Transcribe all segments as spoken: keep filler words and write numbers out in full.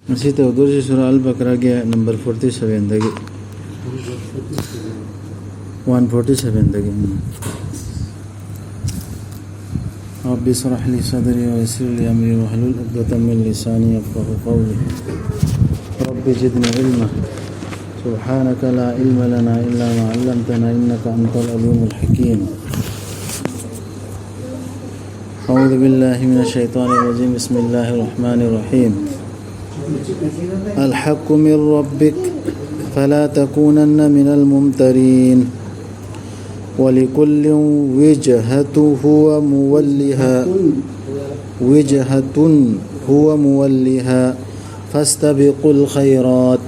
ꯉꯁꯤ ꯇꯧꯗꯣꯔꯤꯁꯤ ꯁꯨꯔꯥ ꯑꯜ ꯕꯀꯔꯥꯒꯤ number forty ꯁꯚꯦꯟꯗꯒꯤ, one forty ꯁꯚꯦꯟꯗꯒꯤ꯫ ꯎꯝ꯫ رب اشرح لي صدري ويسر لي أمري واحلل عقدة من لساني يفقهوا قولي. رب زدني علما. سبحانك لا علم لنا إلا ما علمتنا إنك أنت العليم الحكيم. أعوذ بالله من الشيطان الرجيم. بسم الله الرحمن الرحيم. الحق من ربك فلا تكونن من الممترين. ولكل وجهة هو موليها، وجهة هو موليها، فاستبقوا الخيرات،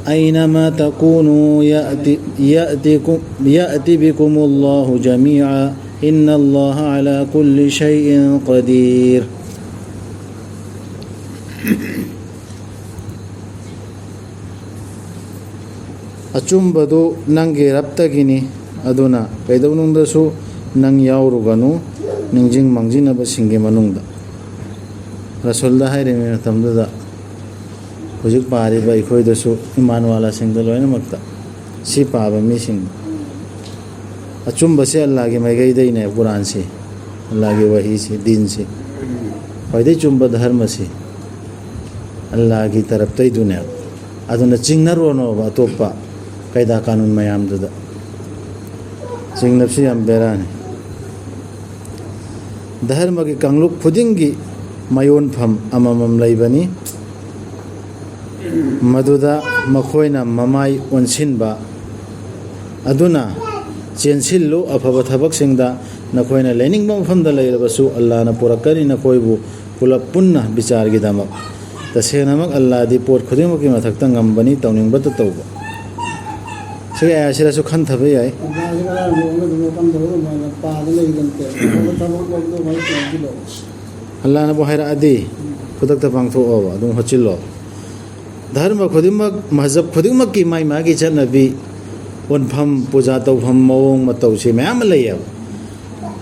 أينما تكونوا يأت، يأتكم، يأت بكم الله جميعا، إن الله على كل شيء قدير. ꯑꯆꯨꯝꯕꯗꯨ ꯅꯪꯒꯤ ꯔꯕꯇꯒꯤꯅꯤ, ꯑꯗꯨꯅ ꯀꯩꯗꯧꯅꯨꯡꯗꯁꯨ ꯅꯪ ꯌꯥꯎꯔꯨꯒꯅꯨ ꯅꯤꯡꯁꯤꯡ ꯃꯥꯡꯖꯤꯟꯅꯕꯁꯤꯡꯒꯤ ꯃꯅꯨꯡꯗ꯫ ꯔꯁꯨꯜꯗ ꯍꯥꯏꯔꯤꯉꯩ ꯃꯇꯝꯗꯨꯗ ꯍꯧꯖꯤꯛ ꯄꯥꯔꯤꯕ ꯑꯩꯈꯣꯏꯗꯁꯨ, ꯏꯃꯥꯟ ꯋꯥꯂꯥꯁꯤꯡꯗ ꯂꯣꯏꯅꯃꯛꯇ, ꯁꯤ ꯄꯥꯕ ꯃꯤꯁꯤꯡ, ꯑꯆꯨꯝꯕꯁꯦ ꯑꯜꯂꯥꯒꯤ ꯃꯥꯏꯀꯩꯗꯩꯅꯦ꯫ ꯀꯨꯔꯥꯟꯁꯤ, ꯑꯜꯂꯥꯒꯤ ꯋꯥꯍꯤꯁꯤ, ꯗꯤꯟꯁꯤ, ꯈ꯭ꯋꯥꯏꯗꯩ ꯆꯨꯝꯕ ꯙꯔꯃꯁꯤ ꯑꯜꯂꯥꯒꯤ ꯇꯔꯞꯇꯩꯗꯨꯅꯦꯕ꯫ ꯑꯗꯨꯅ ꯆꯤꯡꯅꯔꯨꯔꯅꯣꯕ ꯑꯇꯣꯞꯄ ꯀꯥꯏꯗꯥ ꯀꯥꯅꯨꯟ ꯃꯌꯥꯝꯗꯨꯗ꯫ ꯆꯤꯡꯅꯕꯁꯤ ꯌꯥꯝ ꯕꯦꯔꯥꯅꯤ꯫ ꯙꯔꯃꯒꯤ ꯀꯥꯡꯂꯨꯞ ꯈꯨꯗꯤꯡꯒꯤ ꯃꯌꯣꯟꯐꯝ ꯑꯃꯃꯝ ꯂꯩꯕꯅꯤ꯫ ꯃꯗꯨꯗ ꯃꯈꯣꯏꯅ ꯃꯃꯥꯏ ꯑꯣꯟꯁꯤꯟꯕ ꯑꯗꯨꯅ ꯆꯦꯟꯁꯤꯜꯂꯨ꯫ ꯑꯐꯕ ꯊꯕꯛꯁꯤꯡꯗ ꯅꯈꯣꯏꯅ ꯂꯩꯅꯤꯡꯕ ꯃꯐꯝꯗ ꯂꯩꯔꯕꯁꯨ, ꯑꯜꯂꯥꯅ ꯄꯨꯔꯛꯀꯅꯤ ꯅꯈꯣꯏꯕꯨ ꯄꯨꯂꯞ ꯄꯨꯟꯅ ꯕꯤꯆꯥꯔꯒꯤꯗꯃꯛ꯫ ꯇꯁꯦꯡꯅꯃꯛ ꯑꯜꯂꯥꯗꯤ ꯄꯣꯠ ꯈꯨꯗꯤꯡꯃꯛꯀꯤ ꯃꯊꯛꯇ ꯉꯝꯕꯅꯤ, ꯇꯧꯅꯤꯡꯕꯇ ꯇꯧꯕ꯫ ꯁꯤꯒꯤ ꯑꯥꯌꯥꯠꯁꯤꯗꯁꯨ ꯈꯟꯊꯕ ꯌꯥꯏ꯫ ꯑꯜꯂꯥꯁꯤ ꯀꯔꯝꯕ ꯃꯑꯣꯡꯗ ꯑꯗꯨꯝ ꯋꯥꯐꯝꯗ ꯑꯗꯨꯃꯥꯏꯅ ꯄꯥꯗ ꯂꯩꯒꯅꯤ? ꯑꯐꯕ ꯊꯕꯛ ꯂꯣꯝꯗ ꯑꯗꯨꯃꯥꯏꯅ ꯇꯧꯁꯤꯜꯂꯣ꯫ ꯑꯜꯂꯥꯅꯕꯨ ꯍꯥꯏꯔꯛꯑꯗꯤ ꯈꯨꯗꯛꯇ ꯄꯥꯡꯊꯣꯛꯑꯣꯕ, ꯑꯗꯨꯝ ꯍꯣꯠꯆꯤꯜꯂꯣ꯫ ꯙꯔꯃ ꯈꯨꯗꯤꯡꯃꯛ, ꯃꯖꯍꯕ ꯈꯨꯗꯤꯡꯃꯛꯀꯤ ꯃꯥꯒꯤ ꯃꯥꯒꯤ ꯆꯠꯅꯕꯤ, ꯀꯣꯟꯐꯝ, ꯄꯨꯖꯥ ꯇꯧꯐꯝ, ꯃꯑꯣꯡ ꯃꯇꯧꯁꯤ ꯃꯌꯥꯝ ꯑꯃ ꯂꯩꯌꯦꯕ꯫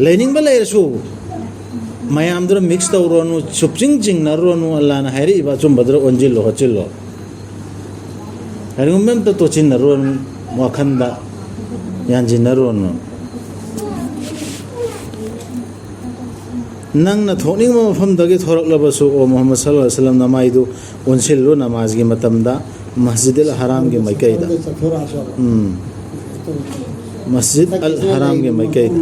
ꯂꯩꯅꯤꯡꯕ ꯂꯩꯔꯁꯨ, ꯃꯌꯥꯝꯗꯨꯗ ꯃꯤꯛꯁ ꯇꯧꯔꯣꯅꯨ, ꯁꯨꯞꯆꯤꯡ ꯆꯤꯡꯅꯔꯨꯔꯅꯨ, ꯑꯜꯂꯥꯅ ꯍꯥꯏꯔꯛꯏꯕ ꯑꯆꯨꯝꯕꯗꯨꯗ ꯑꯣꯟꯁꯤꯜꯂꯣ ꯈꯣꯠꯆꯤꯜꯂꯣ, ꯀꯔꯤꯒꯨꯝꯕ ꯑꯝꯇ ꯇꯣꯠꯁꯤꯟꯅꯔꯨꯔꯅꯨ, ꯋꯥꯈꯜꯗ ꯌꯥꯟꯁꯤꯟꯅꯔꯨꯔꯅꯨ꯫ ꯅꯪꯅ ꯊꯣꯛꯅꯤꯡꯕ ꯃꯐꯝꯗꯒꯤ ꯊꯣꯔꯛꯂꯕꯁꯨ, ꯑꯣ ꯃꯨꯍꯝꯃꯗ ꯁꯜꯂꯜꯂꯥꯍꯨ ꯑꯂꯥꯏꯍꯤ ꯋꯥꯁꯜꯂꯝ, ꯅꯃꯥꯏꯗꯨ ꯑꯣꯟꯁꯤꯜꯂꯨ ꯅꯃꯥꯖꯒꯤ ꯃꯇꯝꯗ ꯃꯁꯖꯤꯗ ꯑꯜ ꯍꯔꯥꯝꯒꯤ ꯃꯥꯏꯀꯩꯗ꯫ ꯆꯠꯊꯣꯔꯛꯑꯁꯨ꯫ ꯎꯝ꯫ ꯃꯁꯖꯤꯗ ꯑꯜ ꯍꯔꯥꯝꯒꯤ ꯃꯥꯏꯀꯩꯗ꯫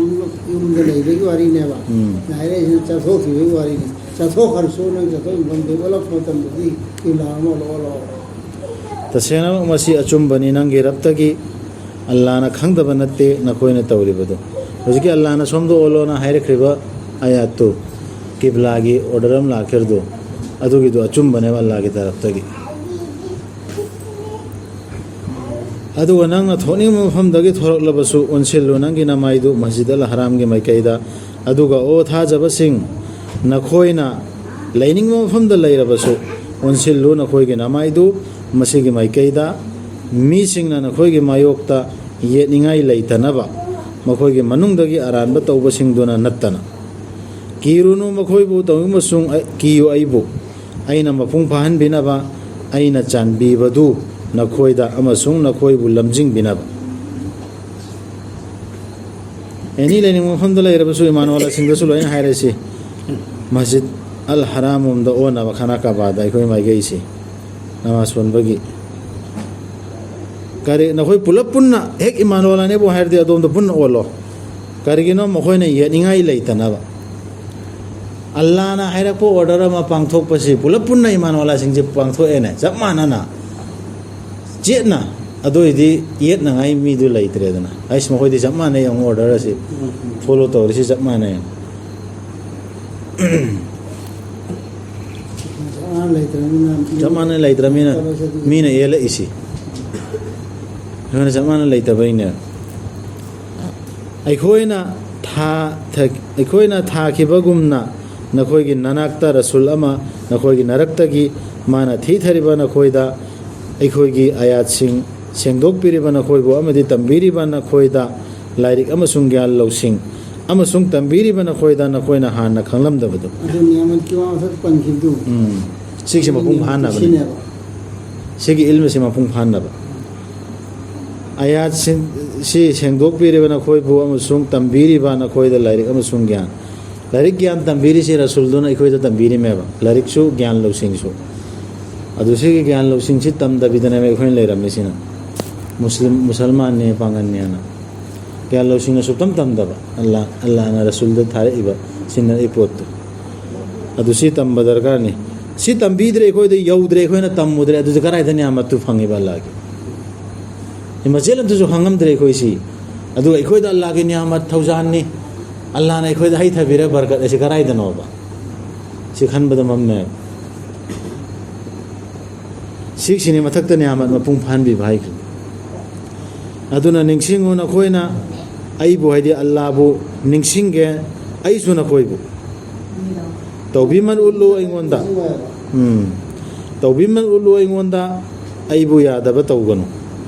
ꯌꯨꯝꯗ ꯂꯩꯕꯒꯤ ꯋꯥꯔꯤꯅꯦꯕ꯫ ꯎꯝ꯫ ꯍꯥꯏꯔꯛꯏꯁꯤꯅ ꯆꯠꯊꯣꯛꯈꯤꯕꯒꯤ ꯋꯥꯔꯤꯅꯤ꯫ ꯆꯠꯊꯣꯛꯈ꯭ꯔꯁꯨ ꯅꯪ ꯆꯠꯊꯣꯛ ꯃꯐꯝꯗꯒꯤ ꯑꯣꯜꯂꯛꯄ ꯃꯇꯝꯗꯗꯤ ꯀꯤꯕ꯭ꯂꯥ ꯑꯃ ꯑꯣꯜꯂꯛꯑꯣ꯫ ꯇꯁꯦꯡꯅꯃꯛ ꯃꯁꯤ ꯑꯆꯨꯝꯕꯅꯤ, ꯅꯪꯒꯤ ꯔꯕꯇꯒꯤ꯫ ꯑꯜꯂꯥꯅ ꯈꯪꯗꯕ ꯅꯠꯇꯦ ꯅꯈꯣꯏꯅ ꯇꯧꯔꯤꯕꯗꯨ꯫ ꯍꯧꯖꯤꯛꯀꯤ ꯑꯜꯂꯥꯅ ꯁꯣꯝꯗ ꯑꯣꯜꯂꯣꯅ ꯍꯥꯏꯔꯛꯈ꯭ꯔꯤꯕ ꯑꯌꯥꯠꯇꯨ, ꯀꯤꯕ꯭ꯂꯥꯒꯤ ꯑꯣꯔꯗꯔ ꯑꯃ ꯂꯥꯛꯈꯤꯕꯗꯨ, ꯑꯗꯨꯒꯤꯗꯨ ꯑꯆꯨꯝꯕꯅꯦꯕ ꯑꯜꯂꯥꯒꯤ ꯇꯔꯞꯇꯒꯤ꯫ ꯑꯗꯨꯒ ꯅꯪꯅ ꯊꯣꯛꯅꯤꯡꯕ ꯃꯐꯝꯗꯒꯤ ꯊꯣꯔꯛꯂꯕꯁꯨ, ꯑꯣꯟꯁꯤꯜꯂꯨ ꯅꯪꯒꯤ ꯅꯃꯥꯏꯗꯨ ꯃꯁꯖꯤꯗ ꯑꯜ ꯍꯔꯥꯝꯒꯤ ꯃꯥꯏꯀꯩꯗ꯫ ꯑꯗꯨꯒ ꯑꯣ ꯊꯥꯖꯕꯁꯤꯡ, ꯅꯈꯣꯏꯅ ꯂꯩꯅꯤꯡꯕ ꯃꯐꯝꯗ ꯂꯩꯔꯕꯁꯨ, ꯑꯣꯟꯁꯤꯜꯂꯨ ꯅꯈꯣꯏꯒꯤ ꯅꯃꯥꯏꯗꯨ ꯃꯁꯤꯒꯤ ꯃꯥꯏꯀꯩꯗ꯫ ꯃꯤꯁꯤꯡꯅ ꯅꯈꯣꯏꯒꯤ ꯃꯥꯌꯣꯛꯇ ꯌꯦꯠꯅꯤꯡꯉꯥꯏ ꯂꯩꯇꯅꯕ, ꯃꯈꯣꯏꯒꯤ ꯃꯅꯨꯡꯗꯒꯤ ꯑꯔꯥꯟꯕ ꯇꯧꯕꯁꯤꯡꯗꯨꯅ ꯅꯠꯇꯅ꯫ ꯀꯤꯔꯨꯅꯨ ꯃꯈꯣꯏꯕꯨ, ꯇꯧꯅꯤꯡꯕꯁꯨꯡ ꯀꯤꯌꯨ ꯑꯩꯕꯨ꯫ ꯑꯩꯅ ꯃꯄꯨꯡ ꯐꯥꯍꯟꯕꯤꯅꯕ, ꯑꯩꯅ ꯆꯥꯟꯕꯤꯕꯗꯨ ꯅꯈꯣꯏꯗ ꯑꯃꯁꯨꯡ ꯅꯈꯣꯏꯕꯨ ꯂꯝꯖꯤꯡꯕꯤꯅꯕ꯫ ꯑꯦꯅꯤ ꯂꯩꯅꯤꯡꯕ ꯃꯐꯝꯗ ꯂꯩꯔꯕꯁꯨ, ꯏꯃꯥꯅꯨꯋꯥꯂꯥꯁꯤꯡꯗꯁꯨ ꯂꯣꯏꯅ ꯍꯥꯏꯔꯁꯤ, ꯃꯁꯖꯤꯗ ꯑꯜ ꯍꯔꯥꯝ ꯔꯣꯝꯗ ꯑꯣꯟꯅꯕ, ꯈꯥꯅꯥ ꯀꯥꯕꯥꯗ ꯑꯩꯈꯣꯏ ꯃꯥꯏꯀꯩꯁꯤ ꯅꯃꯥꯖ ꯁꯣꯟꯕꯒꯤ꯫ ꯀꯔꯤ, ꯅꯈꯣꯏ ꯄꯨꯂꯞ ꯄꯨꯟꯅ ꯍꯦꯛ ꯏꯃꯥꯅꯨꯋꯥꯂꯥꯅꯦꯕꯨ ꯍꯥꯏꯔꯗꯤ ꯑꯗꯣꯝꯗ ꯄꯨꯟꯅ ꯑꯣꯜꯂꯣ꯫ ꯀꯔꯤꯒꯤꯅꯣ? ꯃꯈꯣꯏꯅ ꯌꯦꯠꯅꯤꯡꯉꯥꯏ ꯂꯩꯇꯅꯕ꯫ ꯑꯜꯂꯥꯅ ꯍꯥꯏꯔꯛꯄ ꯑꯣꯔꯗꯔ ꯑꯃ ꯄꯥꯡꯊꯣꯛꯄꯁꯤ ꯄꯨꯂꯞ ꯄꯨꯟꯅ ꯏꯃꯥꯅꯨꯋꯥꯂꯥꯁꯤꯡꯁꯦ ꯄꯥꯡꯊꯣꯛꯑꯦꯅꯦ, ꯆꯞ ꯃꯥꯟꯅꯅ, ꯆꯦꯠꯅ꯫ ꯑꯗꯨ ꯑꯣꯏꯗꯤ ꯌꯦꯠꯅꯉꯥꯏ ꯃꯤꯗꯨ ꯂꯩꯇ꯭ꯔꯦꯗꯅ꯫ ꯑꯩꯁ, ꯃꯈꯣꯏꯗꯤ ꯆꯞ ꯃꯥꯟꯅꯩ, ꯑꯃꯨꯛ ꯑꯣꯔꯗꯔ ꯑꯁꯤ ꯐꯣꯂꯣ ꯇꯧꯔꯤꯁꯤ ꯆꯞ ꯃꯥꯟꯅꯩ꯫ ꯆꯞ ꯃꯥꯟꯅ ꯂꯩꯇ꯭ꯔꯕꯅꯤꯅ ꯆꯞ ꯃꯥꯟꯅ ꯂꯩꯇ꯭ꯔꯕꯅꯤꯅ ꯃꯤꯅ ꯌꯦꯜꯂꯛꯏꯁꯤ꯫ ꯑꯩꯈꯣꯏꯅ ꯆꯞ ꯃꯥꯟꯅ ꯂꯩꯇꯕꯩꯅꯦ꯫ ꯑꯩꯈꯣꯏꯅ ꯊꯥ-, ꯊ-, ꯑꯩꯈꯣꯏꯅ ꯊꯥꯈꯤꯕꯒꯨꯝꯅ ꯅꯈꯣꯏꯒꯤ ꯅꯅꯥꯛꯇ ꯔꯁꯨꯜ ꯑꯃ ꯅꯈꯣꯏꯒꯤ ꯅꯔꯛꯇꯒꯤ ꯃꯥꯅ ꯊꯤꯊꯔꯤꯕ ꯅꯈꯣꯏꯗ ꯑꯩꯈꯣꯏꯒꯤ ꯑꯌꯥꯠꯁꯤꯡ ꯁꯦꯡꯗꯣꯛꯄꯤꯔꯤꯕ ꯅꯈꯣꯏꯕꯨ ꯑꯃꯗꯤ ꯇꯝꯕꯤꯔꯤꯕ ꯅꯈꯣꯏꯗ ꯂꯥꯏꯔꯤꯛ ꯑꯃꯁꯨꯡ ꯒ꯭ꯌꯥꯟ ꯂꯧꯁꯤꯡ ꯑꯃꯁꯨꯡ ꯇꯝꯕꯤꯔꯤꯕ ꯅꯈꯣꯏꯗ ꯅꯈꯣꯏꯅ ꯍꯥꯟꯅ ꯈꯪꯂꯝꯗꯕꯗꯨ꯫ ꯑꯗꯨ ꯅꯤꯌꯥꯃꯠꯀꯤ ꯋꯥ ꯃꯊꯛ ꯄꯟꯈꯤꯕꯗꯨ꯫ ꯎꯝ꯫ ꯁꯤꯒꯤꯁꯤ ꯃꯄꯨꯡ ꯐꯥꯍꯟꯅꯕꯅꯤ꯫ ꯁꯤꯅꯦꯕ꯫ ꯁꯤꯒꯤ ꯏꯜꯃꯁꯤ ꯃꯄꯨꯡ ꯐꯥꯍꯟꯅꯕ꯫ ꯑꯌꯥꯠꯁꯤꯡ ꯁꯤ ꯁꯦꯡꯗꯣꯛꯄꯤꯔꯤꯕ ꯅꯈꯣꯏꯕꯨ ꯑꯃꯁꯨꯡ ꯇꯝꯕꯤꯔꯤꯕ ꯅꯈꯣꯏꯗ ꯂꯥꯏꯔꯤꯛ ꯑꯃꯁꯨꯡ ꯒ꯭ꯌꯥꯟ꯫ ꯂꯥꯏꯔꯤꯛ ꯒ꯭ꯌꯥꯟ ꯇꯝꯕꯤꯔꯤꯁꯤ ꯔꯁꯨꯜꯗꯨꯅ ꯑꯩꯈꯣꯏꯗ ꯇꯝꯕꯤꯔꯤꯃꯦꯕ꯫ ꯂꯥꯏꯔꯤꯛꯁꯨ ꯒ꯭ꯌꯥꯟ ꯂꯧꯁꯤꯡꯁꯨ꯫ ꯑꯗꯨ ꯁꯤꯒꯤ ꯒ꯭ꯌꯥꯟ ꯂꯧꯁꯤꯡꯁꯤ ꯇꯝꯗꯕꯤꯗꯅꯦꯕ ꯑꯩꯈꯣꯏꯅ ꯂꯩꯔꯝꯃꯤꯁꯤꯅ꯫ ꯃꯨꯁꯂꯤꯝ, ꯃꯨꯁꯜꯃꯥꯟꯅꯦ, ꯄꯥꯡꯒꯟꯅꯦꯅ꯫ ꯒ꯭ꯌꯥꯟ ꯂꯧꯁꯤꯡꯅ ꯁꯨꯛꯇꯝ ꯇꯝꯗꯕ꯫ ꯑꯜꯂꯥ, ꯑꯜꯂꯥꯅ ꯔꯁꯨꯜꯗ ꯊꯥꯔꯛꯏꯕ, ꯁꯤꯟꯅꯔꯛꯏ ꯄꯣꯠꯇꯨ꯫ ꯑꯗꯨ ꯁꯤ ꯇꯝꯕ ꯗꯔꯀꯥꯔꯅꯤ꯫ ꯁꯤ ꯇꯝꯕꯤꯗ꯭ꯔꯦ ꯑꯩꯈꯣꯏꯗ, ꯌꯧꯗ꯭ꯔꯦ, ꯑꯩꯈꯣꯏꯅ ꯇꯝꯃꯨꯗ꯭ꯔꯦ, ꯑꯗꯨꯗꯤ ꯀꯗꯥꯏꯗ ꯅꯤꯌꯥꯃꯠꯇꯨ ꯐꯪꯉꯤꯕ ꯑꯜꯂꯥꯒꯤ? ꯁꯤ ꯃꯆꯦꯠ ꯑꯃꯇꯁꯨ ꯈꯪꯉꯝꯗ꯭ꯔꯦ ꯑꯩꯈꯣꯏ ꯁꯤ꯫ ꯑꯗꯨꯒ ꯑꯩꯈꯣꯏꯗ ꯑꯜꯂꯥꯒꯤ ꯅꯤꯌꯥꯃꯠ ꯊꯧꯖꯥꯟꯅꯤ, ꯑꯜꯂꯥꯅ ꯑꯩꯈꯣꯏꯗ ꯍꯩꯊꯕꯤꯔ ꯕꯔꯀꯠ ꯑꯁꯤ ꯀꯗꯥꯏꯗꯅꯣꯕ? ꯁꯤ ꯈꯟꯕꯗ ꯃꯝꯃꯦ꯫ ꯁꯤꯁꯤꯅꯤ ꯃꯊꯛꯇ ꯅꯤꯌꯥꯃꯠ ꯃꯄꯨꯡ ꯐꯥꯍꯟꯕꯤꯕ ꯍꯥꯏꯈ꯭ꯔꯦ꯫ ꯑꯗꯨꯅ ꯅꯤꯡꯁꯤꯡꯉꯨ, ꯅꯈꯣꯏꯅ ꯑꯩꯕꯨ, ꯍꯥꯏꯗꯤ ꯑꯜꯂꯥꯕꯨ ꯅꯤꯡꯁꯤꯡꯒꯦ, ꯑꯩꯁꯨ ꯅꯈꯣꯏꯕꯨ꯫ ꯇꯧꯕꯤꯃꯜ ꯎꯠꯂꯨ ꯑꯩꯉꯣꯟꯗ꯫ ꯎꯝ꯫ ꯇꯧꯕꯤꯃꯜ ꯎꯠꯂꯨ ꯑꯩꯉꯣꯟꯗ, ꯑꯩꯕꯨ ꯌꯥꯗꯕ ꯇꯧꯒꯅꯨ꯫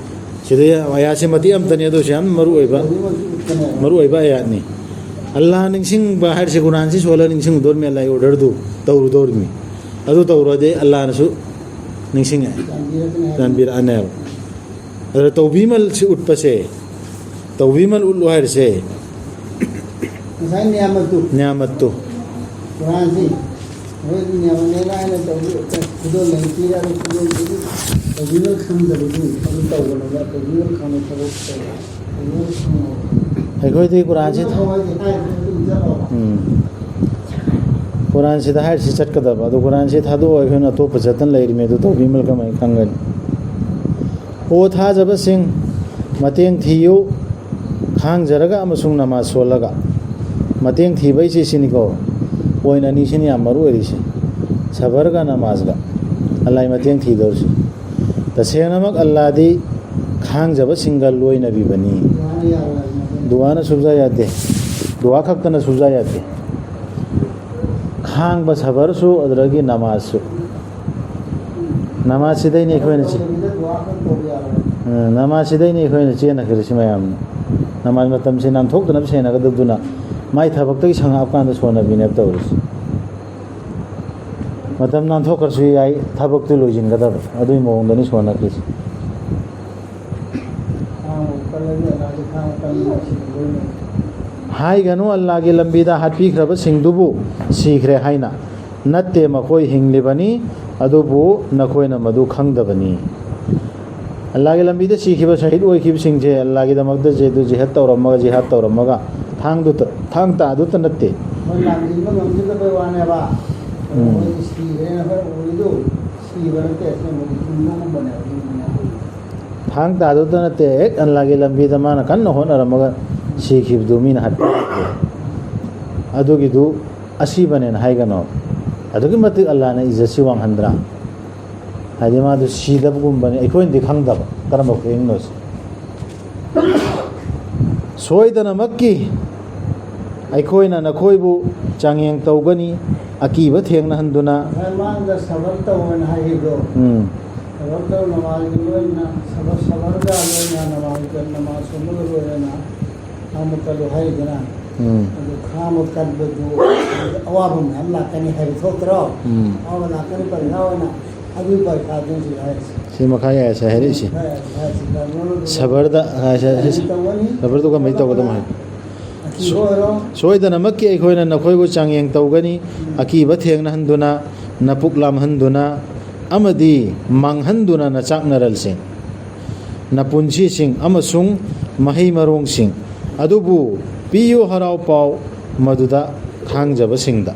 ꯁꯤꯗ ꯑꯌꯥꯠꯁꯦ ꯃꯇꯦꯛ ꯑꯃꯇꯅꯤ, ꯑꯗꯨꯁꯨ ꯌꯥꯝ ꯃꯔꯨ ꯑꯣꯏꯕ, ꯃꯔꯨ ꯑꯣꯏꯕ ꯑꯌꯥꯠꯅꯤ꯫ ꯑꯜꯂꯥ ꯅꯤꯡꯁꯤꯡꯕ ꯍꯥꯏꯔꯤꯁꯦ ꯀꯨꯔꯥꯟꯁꯤ ꯁꯣꯜꯂ ꯅꯤꯡꯁꯤꯡꯉꯨꯗꯧꯔꯤꯃꯤ, ꯑꯜꯂꯥꯒꯤ ꯑꯣꯔꯗꯔꯗꯨ ꯇꯧꯔꯨꯗꯧꯔꯤꯃꯤ꯫ ꯑꯗꯨ ꯇꯧꯔꯗꯤ ꯑꯜꯂꯥꯅꯁꯨ ꯅꯤꯡꯁꯤꯡꯉꯛꯑꯦ, ꯆꯥꯟꯕꯤꯔꯛꯑꯅꯦꯕ꯫ ꯑꯗꯨꯅ ꯇꯧꯕꯤꯃꯜꯁꯤ ꯎꯠꯄꯁꯦ, ꯇꯧꯕꯤꯃꯜ ꯎꯠꯂꯨ ꯍꯥꯏꯔꯤꯁꯦ꯫ ꯉꯁꯥꯏ ꯅꯤꯌꯥꯃꯠꯇꯨ꯫ ꯅꯤꯌꯥꯃꯠꯇꯨ꯫ ꯀꯨꯔꯥꯟꯁꯤ ꯑꯩꯈꯣꯏ ꯅꯤꯌꯥꯃꯠꯅꯦꯅ ꯍꯥꯏꯅ ꯇꯧꯕꯤ-, ꯈꯨꯗꯣꯜ ꯂꯩ ꯄꯤꯔꯒ ꯈꯨꯗꯣꯜꯗꯨꯗꯤ ꯇꯧꯕꯤꯃꯜ ꯈꯪꯗꯕꯗꯨ ꯑꯗꯨ ꯇꯧꯒꯅꯨꯕ, ꯇꯧꯕꯤꯃꯜ ꯈꯪꯕ ꯊꯕꯛ ꯇꯧꯕ꯫ ꯑꯩꯈꯣꯏꯗꯤ ꯀꯨꯔꯥꯟꯁꯤ ꯊ-, ꯎꯝ꯫ ꯀꯨꯔꯥꯟꯁꯤꯗ ꯍꯥꯏꯔꯤꯁꯤ ꯆꯠꯀꯗꯕ, ꯑꯗꯨ ꯀꯨꯔꯥꯟꯁꯤ ꯊꯥꯗꯣꯛꯑꯒ ꯑꯩꯈꯣꯏꯅ ꯑꯇꯣꯞꯄ ꯆꯠꯇꯅ ꯂꯩꯔꯤꯃꯤ, ꯑꯗꯨ ꯇꯧꯕꯤꯃꯜ ꯀꯃꯥꯏꯅ ꯈꯪꯒꯅꯤ? ꯑꯣ ꯊꯥꯖꯕꯁꯤꯡ, ꯃꯇꯦꯡ ꯊꯤꯌꯨ, ꯈꯥꯡꯖꯔꯒ ꯑꯃꯁꯨꯡ ꯅꯃꯥꯖ ꯁꯣꯜꯂꯒ꯫ ꯃꯇꯦꯡ ꯊꯤꯕ ꯍꯥꯏꯁꯤ ꯁꯤꯅꯤꯀꯣ, ꯄꯣꯏꯟ ꯑꯅꯤꯁꯤꯅꯤ ꯌꯥꯝ ꯃꯔꯨ ꯑꯣꯏꯔꯤꯁꯤ, ꯁꯕꯔꯒ ꯅꯃꯥꯖꯒ꯫ ꯑꯜꯂꯥꯍꯒꯤ ꯃꯇꯦꯡ ꯊꯤꯗꯧꯔꯤꯁꯤ꯫ ꯇꯁꯦꯡꯅꯃꯛ ꯑꯜꯂꯥꯗꯤ ꯈꯥꯡꯖꯕꯁꯤꯡꯒ ꯂꯣꯏꯅꯕꯤꯕꯅꯤ꯫ ꯗꯨꯋꯥꯅ ꯁꯨꯖꯥ ꯌꯥꯗꯦ꯫ ꯗꯨꯋꯥ ꯈꯛꯇꯅ ꯁꯨꯖꯥ ꯌꯥꯗꯦ꯫ ꯈꯥꯡꯕ ꯁꯕꯔꯁꯨ, ꯑꯗꯨꯗꯒꯤ ꯅꯃꯥꯖꯁꯨ꯫ ꯅꯃꯥꯖꯁꯤꯗꯩꯅꯤ ꯑꯩꯈꯣꯏꯅ ꯆꯦ-, ꯑ, ꯅꯃꯥꯖꯁꯤꯗꯩꯅꯤ ꯑꯩꯈꯣꯏꯅ ꯆꯦꯟꯅꯈ꯭ꯔꯤꯁꯤ ꯃꯌꯥꯝꯅ꯫ ꯅꯃꯥꯖ ꯃꯇꯝꯁꯤ ꯅꯥꯟꯊꯣꯛꯇꯅꯕ ꯁꯦꯟꯅꯒꯗꯕꯗꯨꯅ ꯃꯥꯏ ꯊꯕꯛꯇꯒꯤ ꯁꯪꯉꯛꯑꯀꯥꯟꯗ ꯁꯣꯟꯅꯕꯤꯅꯦꯕ ꯇꯧꯔꯤꯁꯦ꯫ ꯃꯇꯝ ꯅꯥꯟꯊꯣꯛꯈ꯭ꯔꯁꯨ ꯌꯥꯏ, ꯊꯕꯛꯇꯨ ꯂꯣꯏꯁꯤꯟꯒꯗꯕ, ꯑꯗꯨꯒꯤ ꯃꯑꯣꯡꯗꯅꯤ ꯁꯣꯟꯅꯈ꯭ꯔꯤꯁꯦ꯫ ꯍꯥꯏꯒꯅꯨ ꯑꯜꯂꯥꯒꯤ ꯂꯝꯕꯤꯗ ꯍꯥꯠꯄꯤꯈ꯭ꯔꯕꯁꯤꯡꯗꯨꯕꯨ ꯁꯤꯈ꯭ꯔꯦ ꯍꯥꯏꯅ꯫ ꯅꯠꯇꯦ, ꯃꯈꯣꯏ ꯍꯤꯡꯂꯤꯕꯅꯤ, ꯑꯗꯨꯕꯨ ꯅꯈꯣꯏꯅ ꯃꯗꯨ ꯈꯪꯗꯕꯅꯤ꯫ ꯑꯜꯂꯥꯒꯤ ꯂꯝꯕꯤꯗ ꯁꯤꯈꯤꯕ, ꯁꯍꯤꯗ ꯑꯣꯏꯈꯤꯕꯁꯤꯡꯁꯦ ꯑꯜꯂꯥꯒꯤꯗꯃꯛꯇ ꯖꯦꯗꯨ ꯖꯤꯍꯥꯗ ꯇꯧꯔꯝꯃꯒ, ꯖꯤꯍꯥꯗ ꯇꯧꯔꯝꯃꯒ, ꯊꯥꯡꯗꯨ ꯇ-, ꯊꯥꯡ ꯇꯥꯗꯨꯇ ꯅꯠꯇꯦ꯫ ꯃꯣꯏ ꯂꯥꯟꯖꯤꯟꯕ ꯉꯝꯖꯗꯕꯩ ꯋꯥꯅꯦꯕ꯫ ꯎꯝ꯫ ꯃꯣꯏꯗꯤ ꯁꯤꯈ꯭ꯔꯦꯅ ꯍꯣꯏ ꯎꯔꯤꯗꯨ ꯁꯤꯕ ꯅꯠꯇꯦ, ꯑꯁꯦꯡꯕꯗꯤ ꯍꯤꯡꯕꯒꯨꯝꯕꯅꯦꯕ, ꯍꯤꯡꯕꯅꯦꯕ꯫ ꯊꯥꯡ ꯇꯥꯗꯨꯇ ꯅꯠꯇꯦ, ꯍꯦꯛ ꯑꯜꯂꯥꯒꯤ ꯂꯝꯕꯤꯗ ꯃꯥꯅ ꯀꯟꯅ ꯍꯣꯠꯅꯔꯝꯃꯒ ꯁꯤꯈꯤꯕꯗꯨ ꯃꯤꯅ ꯍꯥꯠꯄꯤꯈꯤꯕꯗꯨ꯫ ꯑꯗꯨꯒꯤꯗꯨ ꯑꯁꯤꯕꯅꯦꯅ ꯍꯥꯏꯒꯅꯣ꯫ ꯑꯗꯨꯛꯀꯤ ꯃꯇꯤꯛ ꯑꯜꯂꯥꯅ ꯏꯖꯠꯁꯤ ꯋꯥꯡꯍꯟꯗ꯭ꯔꯥ? ꯍꯥꯏꯗꯤ ꯃꯥꯗꯨ ꯁꯤꯗꯕꯒꯨꯝꯕꯅꯤ, ꯑꯩꯈꯣꯏꯅꯗꯤ ꯈꯪꯗꯕ ꯀꯔꯝꯕ ꯈꯨꯍꯤꯡꯅꯣꯁꯦ꯫ ꯁꯣꯏꯗꯅꯃꯛꯀꯤ ꯑꯩꯈꯣꯏꯅ ꯅꯈꯣꯏꯕꯨ ꯆꯥꯡꯌꯦꯡ ꯇꯧꯒꯅꯤ, ꯑꯀꯤꯕ ꯊꯦꯡꯅꯍꯟꯗꯨꯅ꯫ ꯃꯃꯥꯡꯗ ꯁꯕꯔ ꯇꯧꯑꯣꯅ ꯍꯥꯏꯈꯤꯕꯗꯣ꯫ ꯎꯝ꯫ ꯁꯕꯔ ꯇꯧ ꯅꯃꯥꯖꯒꯤ ꯂꯣꯏꯅ ꯁꯕꯔ, ꯁꯕꯔꯒ ꯂꯣꯏꯅ ꯅꯃꯥꯖ, ꯅꯃꯥꯖ ꯁꯣꯟꯕꯒ ꯂꯣꯏꯅꯅ ꯈꯥꯡꯕ ꯀꯜꯂꯨ ꯍꯥꯏꯔꯤꯗꯅ꯫ ꯎꯝ꯫ ꯑꯗꯨ ꯈꯥꯡꯕ ꯀꯟꯕꯗꯨ ꯑꯋꯥꯕ ꯃꯌꯥꯝ ꯂꯥꯛꯀꯅꯤ ꯍꯥꯏꯕ ꯊꯣꯛꯇ꯭ꯔꯣ? ꯎꯝ꯫ ꯑꯋꯥꯕ ꯂꯥꯛꯀꯅꯤ ꯄꯔꯤꯈꯥ ꯑꯣꯏꯅ꯫ ꯑꯗꯨꯒꯤ ꯄꯔꯤꯈꯥꯗꯨꯅꯤ ꯍꯧꯖꯤꯛ ꯍꯥꯏꯔꯤꯁꯦ꯫ ꯁꯤ ꯃꯈꯥ ꯌꯥꯏꯁꯦ ꯍꯥꯏꯔꯛꯏꯁꯦ꯫ ꯃꯈꯥ ꯌꯥꯏꯁꯦ ꯍꯥꯏꯔꯤꯁꯦ꯫ ꯁꯕꯔꯗ, ꯁꯕꯔꯗꯨ ꯀꯃꯥꯏꯅ ꯇꯧꯒꯗꯕꯅꯣ ꯍꯥꯏ꯫ ꯑꯀꯤꯕ ꯑꯣꯏꯔꯣ꯫ ꯁꯣꯏꯗꯅꯃꯛꯀꯤ ꯑꯩꯈꯣꯏꯅ ꯅꯈꯣꯏꯕꯨ ꯆꯥꯡꯌꯦꯡ ꯇꯧꯒꯅꯤ, ꯑꯀꯤꯕ ꯊꯦꯡꯅꯍꯟꯗꯨꯅ, ꯅꯄꯨꯛ ꯂꯥꯝꯍꯟꯗꯨꯅ, ꯑꯃꯗꯤ ꯃꯥꯡꯍꯟꯗꯨꯅ ꯅꯆꯥꯛꯅꯔꯜꯁꯤꯡ, ꯅꯄꯨꯟꯁꯤꯁꯤꯡ ꯑꯃꯁꯨꯡ ꯃꯍꯩ ꯃꯔꯣꯡꯁꯤꯡ ꯑꯗꯨꯕꯨ ꯄꯤꯌꯨ ꯍꯔꯥꯎ ꯄꯥꯎ ꯃꯗꯨꯗ ꯈꯥꯡꯖꯕꯁꯤꯡꯗ꯫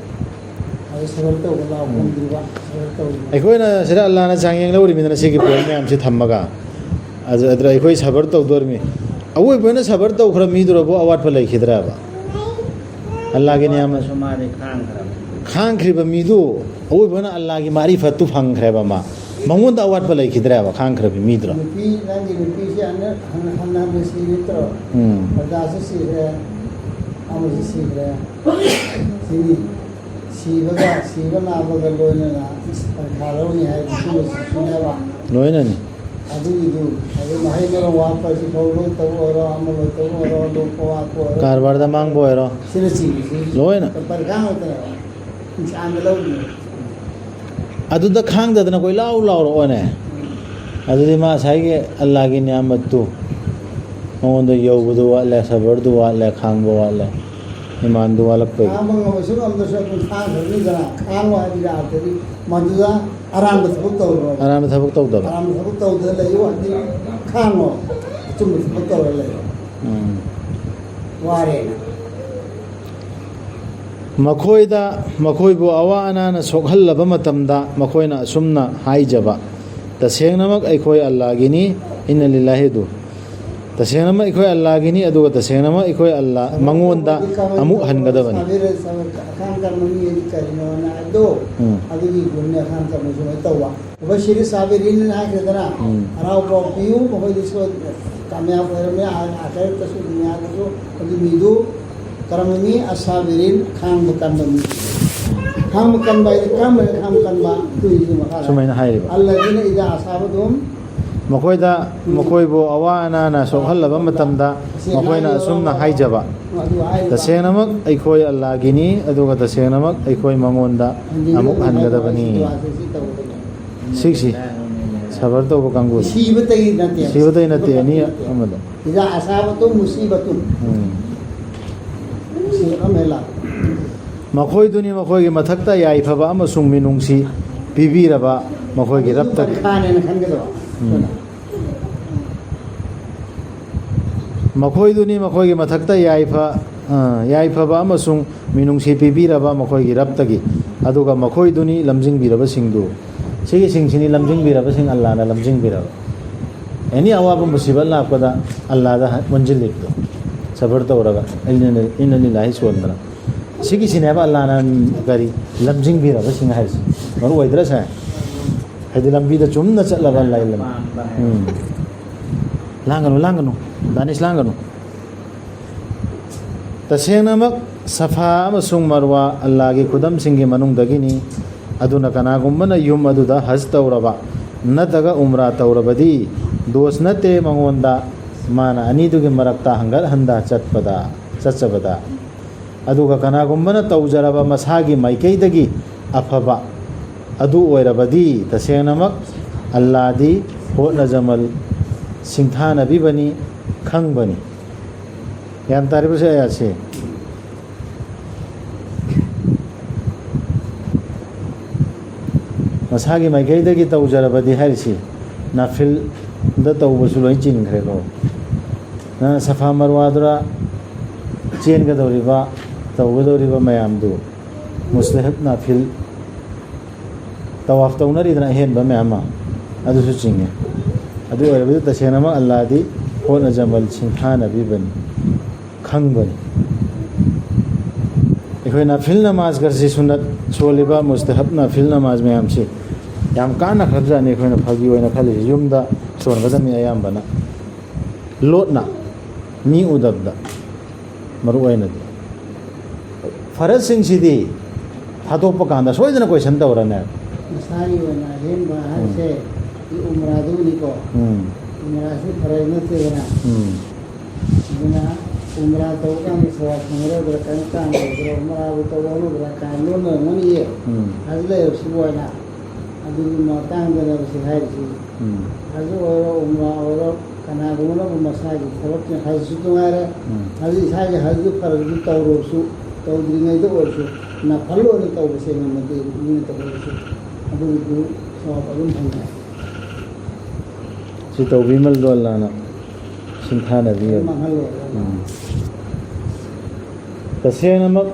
ꯑꯗꯨ ꯁꯕꯔ ꯇꯧꯕ ꯂꯥꯎ ꯎꯝ꯫ ꯉꯝꯗ꯭ꯔꯤꯕ, ꯁꯕꯔ ꯇꯧꯔꯤꯕ꯫ ꯑꯩꯈꯣꯏꯅ ꯁꯤꯗ ꯑꯜꯂꯥꯅ ꯆꯥꯡꯌꯦꯡ ꯂꯧꯔꯤꯃꯤꯗꯅ ꯁꯤꯒꯤ ꯄꯣꯏꯟ ꯃꯌꯥꯝꯁꯤ ꯊꯝꯃꯒ꯫ ꯑꯗꯨ, ꯑꯗꯨꯗ ꯑꯩꯈꯣꯏ ꯁꯕꯔ ꯇꯧꯗꯣꯔꯤꯃꯤ꯫ ꯑꯋꯣꯏꯕ ꯑꯣꯏꯅ ꯁꯕꯔ ꯇꯧꯈ꯭ꯔ ꯃꯤꯗꯨꯔꯕꯨ ꯑꯋꯥꯠꯄ ꯂꯩꯈꯤꯗ꯭ꯔꯕ? ꯑꯜꯂꯥꯒꯤ ꯅꯤꯌꯥꯃꯠ꯫ ꯑꯋꯥꯠꯄꯁꯨ ꯃꯥꯗꯤ ꯈꯥꯡꯈ꯭ꯔꯕꯅꯤ꯫ ꯈꯥꯡꯈ꯭ꯔꯤꯕ ꯃꯤꯗꯨ ꯑꯋꯣꯏꯕ ꯑꯣꯏꯅ ꯑꯜꯂꯥꯒꯤ ꯃꯥꯔꯤꯐꯠꯇꯨ ꯐꯪꯈ꯭ꯔꯦꯕ ꯃꯥ꯫ ꯃꯉꯣꯟꯗ ꯑꯋꯥꯠꯄ ꯂꯩꯈꯤꯗ꯭ꯔꯦꯕ ꯈꯥꯡꯈ꯭ꯔꯕ ꯃꯤꯗꯨꯅ꯫ ꯅꯨꯄꯤ, ꯅꯪꯒꯤ ꯅꯨꯄꯤꯁꯦ ꯍꯟꯅ, ꯍꯟꯅ, ꯍꯟꯅ, ꯍꯟꯅ ꯁꯤꯔꯠꯇ꯭ꯔꯣ? ꯎꯝ꯫ ꯄ꯭ꯔꯖꯥꯁꯨ ꯁꯤꯈ꯭ꯔꯦ, ꯑꯃꯁꯨ ꯁꯤꯈ꯭ꯔꯦ꯫ ꯁꯤꯅꯤ꯫ ꯁꯤꯕꯒ, ꯁꯤꯕ ꯅꯥꯕꯒ ꯂꯣꯏꯅꯅ ꯄꯔꯤꯈꯥ ꯂꯧꯅꯤ ꯍꯥꯏꯕꯁꯤꯃꯁꯨꯅꯦꯕ꯫ ꯂꯣꯏꯅꯅꯤ꯫ ꯑꯗꯨꯒꯤꯗꯨ ꯑꯗꯨ ꯃꯍꯩ ꯃꯔꯣꯡ ꯋꯥꯠꯄ ꯍꯥꯏꯁꯤ ꯐꯧ ꯂꯣꯏ ꯇꯧꯕ ꯑꯣꯏꯔꯣ, ꯑꯃ ꯂꯣꯏ ꯇꯧꯕ ꯑꯣꯏꯔꯣ, ꯂꯣꯛꯄ ꯋꯥꯠꯄ ꯑꯣꯏꯔꯣ, ꯀꯔꯕꯥꯔꯗ ꯃꯥꯡꯕ ꯑꯣꯏꯔꯣ, ꯁꯤꯅꯆꯤꯡꯕꯁꯤ ꯂꯣꯏꯅ꯫ ꯄꯔꯤꯈꯥ ꯉꯥꯛꯇꯅꯦꯕ ꯏꯝꯇꯤꯍꯥꯟꯗ ꯂꯧꯔꯤꯅꯦꯕ꯫ ꯑꯗꯨꯗ ꯈꯥꯡꯗꯗꯅ ꯀꯣꯏ ꯂꯥꯎ ꯂꯥꯎꯔꯛꯑꯣꯅꯦ꯫ ꯑꯗꯨꯗꯤ ꯃꯥ ꯉꯁꯥꯏꯒꯤ ꯑꯜꯂꯥꯒꯤ ꯅꯤꯌꯥꯃꯠꯇꯨ ꯃꯉꯣꯟꯗ ꯌꯧꯕꯗꯨ ꯋꯥꯠꯂꯦ, ꯁꯕꯔꯗꯨ ꯋꯥꯠꯂꯦ, ꯈꯥꯡꯕ ꯋꯥꯠꯂꯦ, ꯏꯃꯥꯟꯗꯨ ꯋꯥꯠꯂꯛꯄꯒꯤ꯫ ꯈꯥꯡꯕ ꯉꯝꯃꯁꯨ ꯉꯝꯗ꯭ꯔꯁꯨ ꯑꯗꯨꯝ ꯈꯥꯡꯈ꯭ꯔꯅꯤꯗꯅ, ꯈꯥꯡꯕ ꯍꯥꯏꯕ ꯌꯥꯗ꯭ꯔꯗꯤ ꯃꯗꯨꯗ ꯑꯔꯥꯟꯕ ꯊꯕꯛ ꯇꯧꯔꯣꯏ꯫ ꯑꯔꯥꯟꯕ ꯊꯕꯛ ꯇꯧꯗꯕ꯫ ꯑꯔꯥꯟꯕ ꯊꯕꯛ ꯇꯧꯗꯅ ꯂꯩꯌꯨ ꯍꯥꯏꯗꯤ ꯈꯥꯡꯉꯣ, ꯑꯆꯨꯝꯕ ꯊꯕꯛ ꯇꯧꯔ ꯂꯩꯌꯣ꯫ ꯎꯝ꯫ ꯋꯥꯔꯦꯅ꯫ ꯃꯈꯣꯏꯗ, ꯃꯈꯣꯏꯕꯨ ꯑꯋꯥ ꯑꯅꯥꯅ ꯁꯣꯛꯍꯜꯂꯕ ꯃꯇꯝꯗ ꯃꯈꯣꯏꯅ ꯑꯁꯨꯝꯅ ꯍꯥꯏꯖꯕ, "ꯇꯁꯦꯡꯅꯃꯛ ꯑꯩꯈꯣꯏ ꯑꯜꯂꯥꯒꯤꯅꯤ, ꯏꯟꯅ ꯂꯤꯜꯂꯥꯍꯤꯗꯨ꯫ ꯇꯁꯦꯡꯅꯃꯛ ꯑꯩꯈꯣꯏ ꯑꯜꯂꯥꯒꯤꯅꯤ, ꯑꯗꯨꯒ ꯇꯁꯦꯡꯅꯃꯛ ꯑꯩꯈꯣꯏ ꯑꯜꯂꯥ ꯃꯉꯣꯟꯗ ꯑꯃꯨꯛ ꯍꯟꯒꯗꯕꯅꯤ"꯫ ꯁꯥꯕꯤꯔ, ꯁꯥꯕꯤꯔ, ꯑꯈꯥꯡ ꯀꯟꯕ ꯃꯤ ꯍꯥꯏꯗꯤ ꯀꯔꯤꯅꯣꯅ ꯍꯥꯏꯕꯗꯣ, ꯎꯝ꯫ ꯑꯗꯨꯒꯤ ꯒꯨꯟꯅꯦ ꯑꯈꯥꯡ ꯀꯟꯕ ꯁꯨꯃꯥꯏꯅ ꯇꯧꯕ꯫ ꯃꯨꯕꯁꯤꯔꯤ ꯁꯥꯕꯤꯔꯤꯟ ꯍꯥꯏꯈ꯭ꯔꯦꯗꯅ, ꯎꯝ꯫ ꯍꯔꯥꯎ ꯄꯥꯎ ꯄꯤꯌꯨ, ꯃꯈꯣꯏꯗꯁꯨ ꯀꯥꯃꯌꯥꯕ ꯑꯣꯏꯔꯝꯃꯦ, ꯑꯥ-, ꯑꯥꯈꯤꯔꯠꯇꯁꯨ, ꯗꯨꯅꯤꯌꯥꯗꯁꯨ꯫ ꯑꯗꯨ ꯃꯤꯗꯨ ꯀꯔꯝꯕ ꯃꯤ? ꯑꯁꯥꯕꯤꯔꯤꯟ, ꯈꯥꯡꯕ ꯀꯟꯕ ꯃꯤ꯫ ꯈꯥꯡꯕ ꯀꯟꯕ ꯍꯥꯏꯗꯤ ꯀꯔꯝꯕꯅ ꯈꯥꯡꯕ ꯀꯟꯕ? ꯑꯗꯨꯒꯤꯁꯨ ꯃꯈꯥꯗ꯫ ꯁꯨꯃꯥꯏꯅ ꯍꯥꯏꯔꯤꯕ꯫ "ꯑꯜꯂꯖꯤꯅ ꯏꯖꯥ ꯑꯁꯥꯕꯗꯨꯝ" ꯃꯈꯣꯏꯗ, ꯃꯈꯣꯏꯕꯨ ꯑꯋꯥ ꯑꯅꯥꯅ ꯁꯣꯛꯍꯜꯂꯕ ꯃꯇꯝꯗ ꯃꯈꯣꯏꯅ ꯑꯁꯨꯝꯅ ꯍꯥꯏꯖꯕ, "ꯇꯁꯦꯡꯅꯃꯛ ꯑꯩꯈꯣꯏ ꯑꯜꯂꯥꯒꯤꯅꯤ, ꯑꯗꯨꯒ ꯇꯁꯦꯡꯅꯃꯛ ꯑꯩꯈꯣꯏ ꯃꯉꯣꯟꯗ ꯑꯃꯨꯛ ꯍꯟꯒꯗꯕꯅꯤ"꯫ ꯁꯤꯛꯁꯤ ꯁꯕꯔ ꯇꯧꯕ ꯀꯥꯡꯕꯨ꯫ ꯁꯤꯕꯇꯒꯤ ꯅꯠꯇꯦ꯫ ꯁꯤꯕꯇꯒꯤ ꯅꯠꯇꯦ, ꯑꯅꯤ ꯑꯃꯗ꯫ "ꯏꯖꯥ ꯑꯁꯥꯕꯇꯨꯝ ꯃꯨꯁꯤꯕꯇꯨꯝ"꯫ ꯎꯝ꯫ ꯁꯤ ꯑꯃ ꯍꯦꯛ ꯂꯥꯛ꯫ ꯃꯈꯣꯏꯗꯨꯅꯤ ꯃꯈꯣꯏꯒꯤ ꯃꯊꯛꯇ ꯌꯥꯏꯐꯕ ꯑꯃꯁꯨꯡ ꯃꯤꯅꯨꯡꯁꯤ ꯄꯤꯕꯤꯔꯕ ꯃꯈꯣꯏꯒꯤ ꯔꯕꯇꯒꯤ꯫ ꯄꯔꯤꯈꯥꯅꯦꯅ ꯈꯟꯒꯗꯕ꯫ ꯎꯝ꯫ ꯃꯈꯣꯏꯗꯨꯅꯤ ꯃꯈꯣꯏꯒꯤ ꯃꯊꯛꯇ ꯌꯥꯏꯐ-, ꯑ, ꯌꯥꯏꯐꯕ ꯑꯃꯁꯨꯡ ꯃꯤꯅꯨꯡꯁꯤ ꯄꯤꯕꯤꯔꯕ ꯃꯈꯣꯏꯒꯤ ꯔꯕꯇꯒꯤ, ꯑꯗꯨꯒ ꯃꯈꯣꯏꯗꯨꯅꯤ ꯂꯝꯖꯤꯡꯕꯤꯔꯕꯁꯤꯡꯗꯨ꯫ ꯁꯤꯒꯤꯁꯤꯡꯁꯤꯅꯤ ꯂꯝꯖꯤꯡꯕꯤꯔꯕꯁꯤꯡ, ꯑꯜꯂꯥꯅ ꯂꯝꯖꯤꯡꯕꯤꯔꯕ꯫ ꯑꯦꯅꯤ ꯑꯋꯥꯕ ꯃꯨꯁꯤꯕꯠ ꯂꯥꯛꯄꯗ ꯑꯜꯂꯥꯗ ꯑꯣꯟꯁꯤꯜꯂꯤꯕꯗꯣ, ꯁꯕꯔ ꯇꯧꯔꯒ, "ꯏꯟꯅ ꯂꯤꯜꯂꯥꯍꯤ" ꯁꯣꯟꯗꯅ꯫ ꯁꯤꯒꯤꯁꯤꯅꯦꯕ ꯑꯜꯂꯥꯅ ꯀꯔꯤ ꯂꯝꯖꯤꯡꯕꯤꯔꯕꯁꯤꯡ ꯍꯥꯏꯔꯤꯁꯦ꯫ ꯃꯔꯨ ꯑꯣꯏꯗ꯭ꯔꯁꯦ? ꯍꯥꯏꯗꯤ ꯂꯝꯕꯤꯗ ꯆꯨꯝꯅ ꯆꯠꯂꯕ ꯑꯜꯂꯥ ꯏꯜꯂꯝ-꯫ ꯎꯝ꯫ ꯂꯥꯡꯒꯅꯨ, ꯂꯥꯡꯒꯅꯨ꯫ ꯗꯥꯅꯤꯁ, ꯂꯥꯡꯒꯅꯨ꯫ ꯇꯁꯦꯡꯅꯃꯛ ꯁꯐꯥ ꯑꯃꯁꯨꯡ ꯃꯔꯋꯥ ꯑꯜꯂꯥꯒꯤ ꯈꯨꯗꯝꯁꯤꯡꯒꯤ ꯃꯅꯨꯡꯗꯒꯤꯅꯤ꯫ ꯑꯗꯨꯅ ꯀꯅꯥꯒꯨꯝꯕꯅ ꯌꯨꯝ ꯑꯗꯨꯗ ꯍꯖ ꯇꯧꯔꯕ, ꯅꯠꯇ꯭ꯔꯒ ꯎꯝꯔꯥ ꯇꯧꯔꯕꯗꯤ ꯗꯣꯁ ꯅꯠꯇꯦ ꯃꯉꯣꯟꯗ, ꯃꯥꯅ ꯑꯅꯤꯗꯨꯒꯤ ꯃꯔꯛꯇ ꯍꯪꯒꯠ ꯍꯟꯗ ꯆꯠꯄꯗ, ꯆꯠꯆꯕꯗ꯫ ꯑꯗꯨꯒ ꯀꯅꯥꯒꯨꯝꯕꯅ ꯇꯧꯖꯔꯕ ꯃꯁꯥꯒꯤ ꯃꯥꯏꯀꯩꯗꯒꯤ ꯑꯐꯕ ꯑꯗꯨ ꯑꯣꯏꯔꯕꯗꯤ, ꯇꯁꯦꯡꯅꯃꯛ ꯑꯜꯂꯥꯗꯤ ꯍꯣꯠꯅꯖꯃꯜ ꯁꯤꯡꯊꯥꯅꯕꯤꯕꯅꯤ, ꯈꯪꯕꯅꯤ꯫ ꯒ꯭ꯌꯥꯟ ꯇꯥꯔꯤꯕꯁꯦ ꯑꯌꯥꯠꯁꯦ? ꯃꯁꯥꯒꯤ ꯃꯥꯏꯀꯩꯗꯒꯤ ꯇꯧꯖꯔꯕꯗꯤ ꯍꯥꯏꯔꯤꯁꯤ ꯅꯥꯐꯤꯜꯗ ꯇꯧꯕꯁꯨ ꯂꯣꯏ ꯆꯤꯡꯈ꯭ꯔꯦꯀꯣ꯫ ꯅꯪ ꯁꯐꯥ ꯃꯔꯋꯥꯗꯨꯔ ꯆꯦꯟꯒꯗꯧꯔꯤꯕ, ꯇꯧꯒꯗꯧꯔꯤꯕ ꯃꯌꯥꯝꯗꯨ ꯃꯨꯁꯇꯍꯕ ꯅꯥꯐꯤꯜ ꯇꯋꯥꯐ ꯇꯧꯅꯔꯤꯗꯅ ꯑꯍꯦꯟꯕ ꯃꯌꯥꯝ ꯑꯃ, ꯑꯗꯨꯁꯨ ꯆꯤꯡꯉꯦ꯫ ꯑꯗꯨ ꯑꯣꯏꯔꯕꯗꯤ ꯇꯁꯦꯡꯅꯃꯛ ꯑꯜꯂꯥꯗꯤ ꯍꯣꯠꯅꯖꯃꯜ ꯁꯤꯡꯊꯥꯅꯕꯤꯕꯅꯤ, ꯈꯪꯕꯅꯤ꯫ ꯑꯩꯈꯣꯏ ꯅꯥꯐꯤꯜ ꯅꯃꯥꯖ ꯒꯁꯤ ꯁꯨꯟꯅꯠ ꯁꯣꯜꯂꯤꯕ ꯃꯨꯁꯇꯍꯕ ꯅꯥꯐꯤꯜ ꯅꯃꯥꯖ ꯃꯌꯥꯝꯁꯤ ꯌꯥꯝ ꯀꯥꯟꯅꯈ꯭ꯔꯕꯖꯥꯠꯅꯤ꯫ ꯑꯩꯈꯣꯏꯅ ꯐꯥꯒꯤ ꯑꯣꯏꯅ ꯈꯜꯂꯤꯁꯤ ꯌꯨꯝꯗ ꯁꯣꯟꯒꯗꯕꯅꯤ ꯑꯌꯥꯝꯕꯅ, ꯂꯣꯠꯅ ꯃꯤ ꯎꯗꯕꯗ꯫ ꯃꯔꯨ ꯑꯣꯏꯅꯗꯤ ꯐꯔꯖꯁꯤꯡꯁꯤꯗꯤ ꯊꯥꯗꯣꯛꯄ ꯀꯥꯟꯗ ꯁꯣꯏꯗꯅ ꯀꯣꯏꯁꯟ ꯇꯧꯔꯅꯦ꯫ ꯃꯁꯥꯒꯤ ꯑꯣꯏꯅ ꯑꯍꯦꯟꯕ ꯍꯥꯏꯁꯦ ꯎꯝ꯫ ꯎꯝꯔꯥꯗꯨꯅꯤꯀꯣ꯫ ꯎꯝ꯫ ꯎꯝꯔꯥꯁꯤ ꯐꯔꯛ ꯅꯠꯇꯦꯗꯅ꯫ ꯎꯝ꯫ ꯑꯗꯨꯅ ꯎꯝꯔꯥ ꯇꯧꯕ ꯀꯥꯟꯗ ꯁꯋꯥ ꯐꯪꯒꯗ꯭ꯔꯥ, ꯀꯔꯤꯝ ꯀꯥꯟꯅꯒꯗ꯭ꯔꯥ, ꯎꯝꯔꯥꯕꯨ ꯇꯧꯔꯝꯒꯗ꯭ꯔꯥ ꯀꯥꯏꯅ ꯂꯣꯟꯅꯔꯝꯒꯅꯤꯌꯦ꯫ ꯎꯝ꯫ ꯍꯖ ꯂꯩꯔꯁꯤꯕꯨ ꯍꯥꯏꯅ ꯑꯗꯨꯒꯤ ꯃꯇꯥꯡꯗꯅꯦꯕ ꯁꯤ ꯍꯥꯏꯔꯤꯁꯤ꯫ ꯎꯝ꯫ ꯍꯖ ꯑꯣꯏꯔꯣ, ꯎꯝꯔꯥ ꯑꯣꯏꯔꯣ, ꯀꯅꯥꯒꯨꯝꯕꯅꯕꯨ ꯃꯁꯥꯒꯤ ꯊꯕꯛꯁꯤꯡ ꯍꯖꯁꯨ ꯅꯨꯡꯉꯥꯏꯔꯦ, ꯎꯝ꯫ ꯍꯖ ꯏꯁꯥꯒꯤ ꯍꯖꯁꯨ ꯐꯔꯁꯨ ꯇꯧꯔꯨꯔꯁꯨ, ꯇꯧꯗ꯭ꯔꯤꯉꯩꯗ ꯑꯣꯏꯔꯁꯨ, ꯅꯐꯜ ꯑꯣꯏꯅ ꯇꯧꯕꯁꯦ ꯉꯝꯃꯗꯤ ꯃꯤꯅ ꯇꯧꯔꯁꯨ ꯑꯗꯨꯒꯤꯗꯨ ꯁꯋꯥꯕ ꯑꯗꯨꯝ ꯐꯪꯉꯦ꯫ ꯁꯤ ꯇꯧꯕꯤꯃꯜꯗꯣ ꯑꯜꯂꯥꯅ ꯁꯤꯡꯊꯥꯅꯕꯤꯌꯨ꯫ ꯃꯥꯡꯍꯜꯂꯣꯏ꯫ ꯎꯝ꯫ ꯇꯁꯦꯡꯅꯃꯛ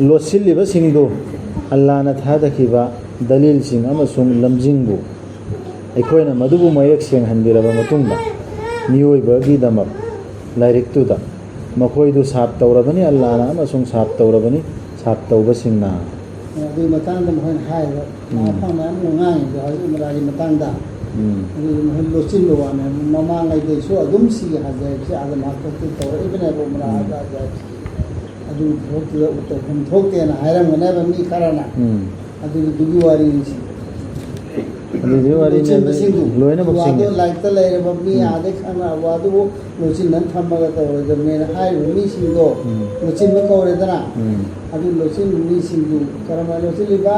ꯂꯣꯠꯁꯤꯜꯂꯤꯕꯁꯤꯡꯗꯨ ꯑꯜꯂꯥꯅ ꯊꯥꯗꯈꯤꯕ ꯗꯂꯤꯜꯁꯤꯡ ꯑꯃꯁꯨꯡ ꯂꯝꯖꯤꯡꯕꯨ ꯑꯩꯈꯣꯏꯅ ꯃꯗꯨꯕꯨ ꯃꯌꯦꯛ ꯁꯦꯡꯍꯟꯕꯤꯔꯕ ꯃꯇꯨꯡꯗ, ꯃꯤꯑꯣꯏꯕꯒꯤꯗꯃꯛ ꯂꯥꯏꯔꯤꯛꯇꯨꯗ ꯃꯈꯣꯏꯗꯨ ꯁꯥꯞ ꯇꯧꯔꯕꯅꯤ ꯑꯜꯂꯥꯅ ꯑꯃꯁꯨꯡ ꯁꯥꯞ ꯇꯧꯔꯕꯅꯤ ꯁꯥꯞ ꯇꯧꯕꯁꯤꯡꯅ꯫ ꯑꯗꯨꯒꯤ ꯃꯇꯥꯡꯗ ꯃꯈꯣꯏꯅ ꯍꯥꯏꯔꯤꯕ ꯎꯝ꯫ ꯋꯥꯐꯝ ꯃꯌꯥꯝ ꯑꯃ ꯉꯥꯡꯉꯤꯕ ꯍꯧꯖꯤꯛ ꯎꯃꯔꯥꯒꯤ ꯃꯇꯥꯡꯗ꯫ ꯎꯝ꯫ ꯑꯗꯨꯒꯤ ꯃꯈꯣꯏ ꯂꯣꯠꯁꯤꯟꯕ ꯋꯥꯅꯦ꯫ ꯃꯃꯥꯡꯉꯩꯗꯩꯁꯨ ꯑꯗꯨꯝ ꯁꯤꯒꯤ ꯍꯖ ꯍꯥꯏꯕꯁꯤ ꯑꯥꯗꯝ ꯍꯥꯛꯇꯛꯇꯒꯤ ꯇꯧꯔꯛꯏꯕꯅꯦꯕ ꯎꯃꯔꯥ ꯎꯝ꯫ ꯍꯥꯏꯕ ꯍꯖ ꯍꯥꯏꯕꯁꯤ꯫ ꯑꯗꯨꯒꯤ ꯊꯕꯛꯇꯨꯗ ꯇꯧꯐꯝ ꯊꯣꯛꯇꯦꯅ ꯍꯥꯏꯔꯝꯒꯅꯦꯕ ꯃꯤ ꯈꯔꯅ꯫ ꯎꯝ꯫ ꯑꯗꯨꯒꯤꯗꯨꯒꯤ ꯋꯥꯔꯤꯅꯤ ꯁꯤ꯫ ꯍꯧꯖꯤꯛ ꯋꯥꯔꯤꯅꯦ, ꯂꯣꯏꯅꯃꯛꯁꯤꯡꯗꯨ ꯂꯣꯏꯅꯃꯛꯁꯤꯡꯅꯤ꯫ ꯂꯥꯏꯔꯤꯛꯇ ꯂꯩꯔꯕ ꯃꯤ ꯎꯝ꯫ ꯑꯥꯗꯩ ꯈꯪꯅꯔꯕ ꯑꯗꯨꯕꯨ ꯂꯣꯠꯁꯤꯟꯅ ꯊꯝꯃꯒ ꯇꯧꯔꯣꯏꯗꯕꯅꯦꯅ ꯍꯥꯏꯔꯤꯕ ꯃꯤꯁꯤꯡꯗꯣ ꯎꯝ꯫ ꯂꯣꯠꯁꯤꯟꯕ ꯀꯧꯔꯦꯗꯅ꯫ ꯎꯝ꯫ ꯑꯗꯨ ꯂꯣꯠꯁꯤꯟꯕ ꯃꯤꯁꯤꯡꯗꯨ ꯀꯔꯝꯍꯥꯏꯅ ꯂꯣꯠꯁꯤꯜꯂꯤꯕ?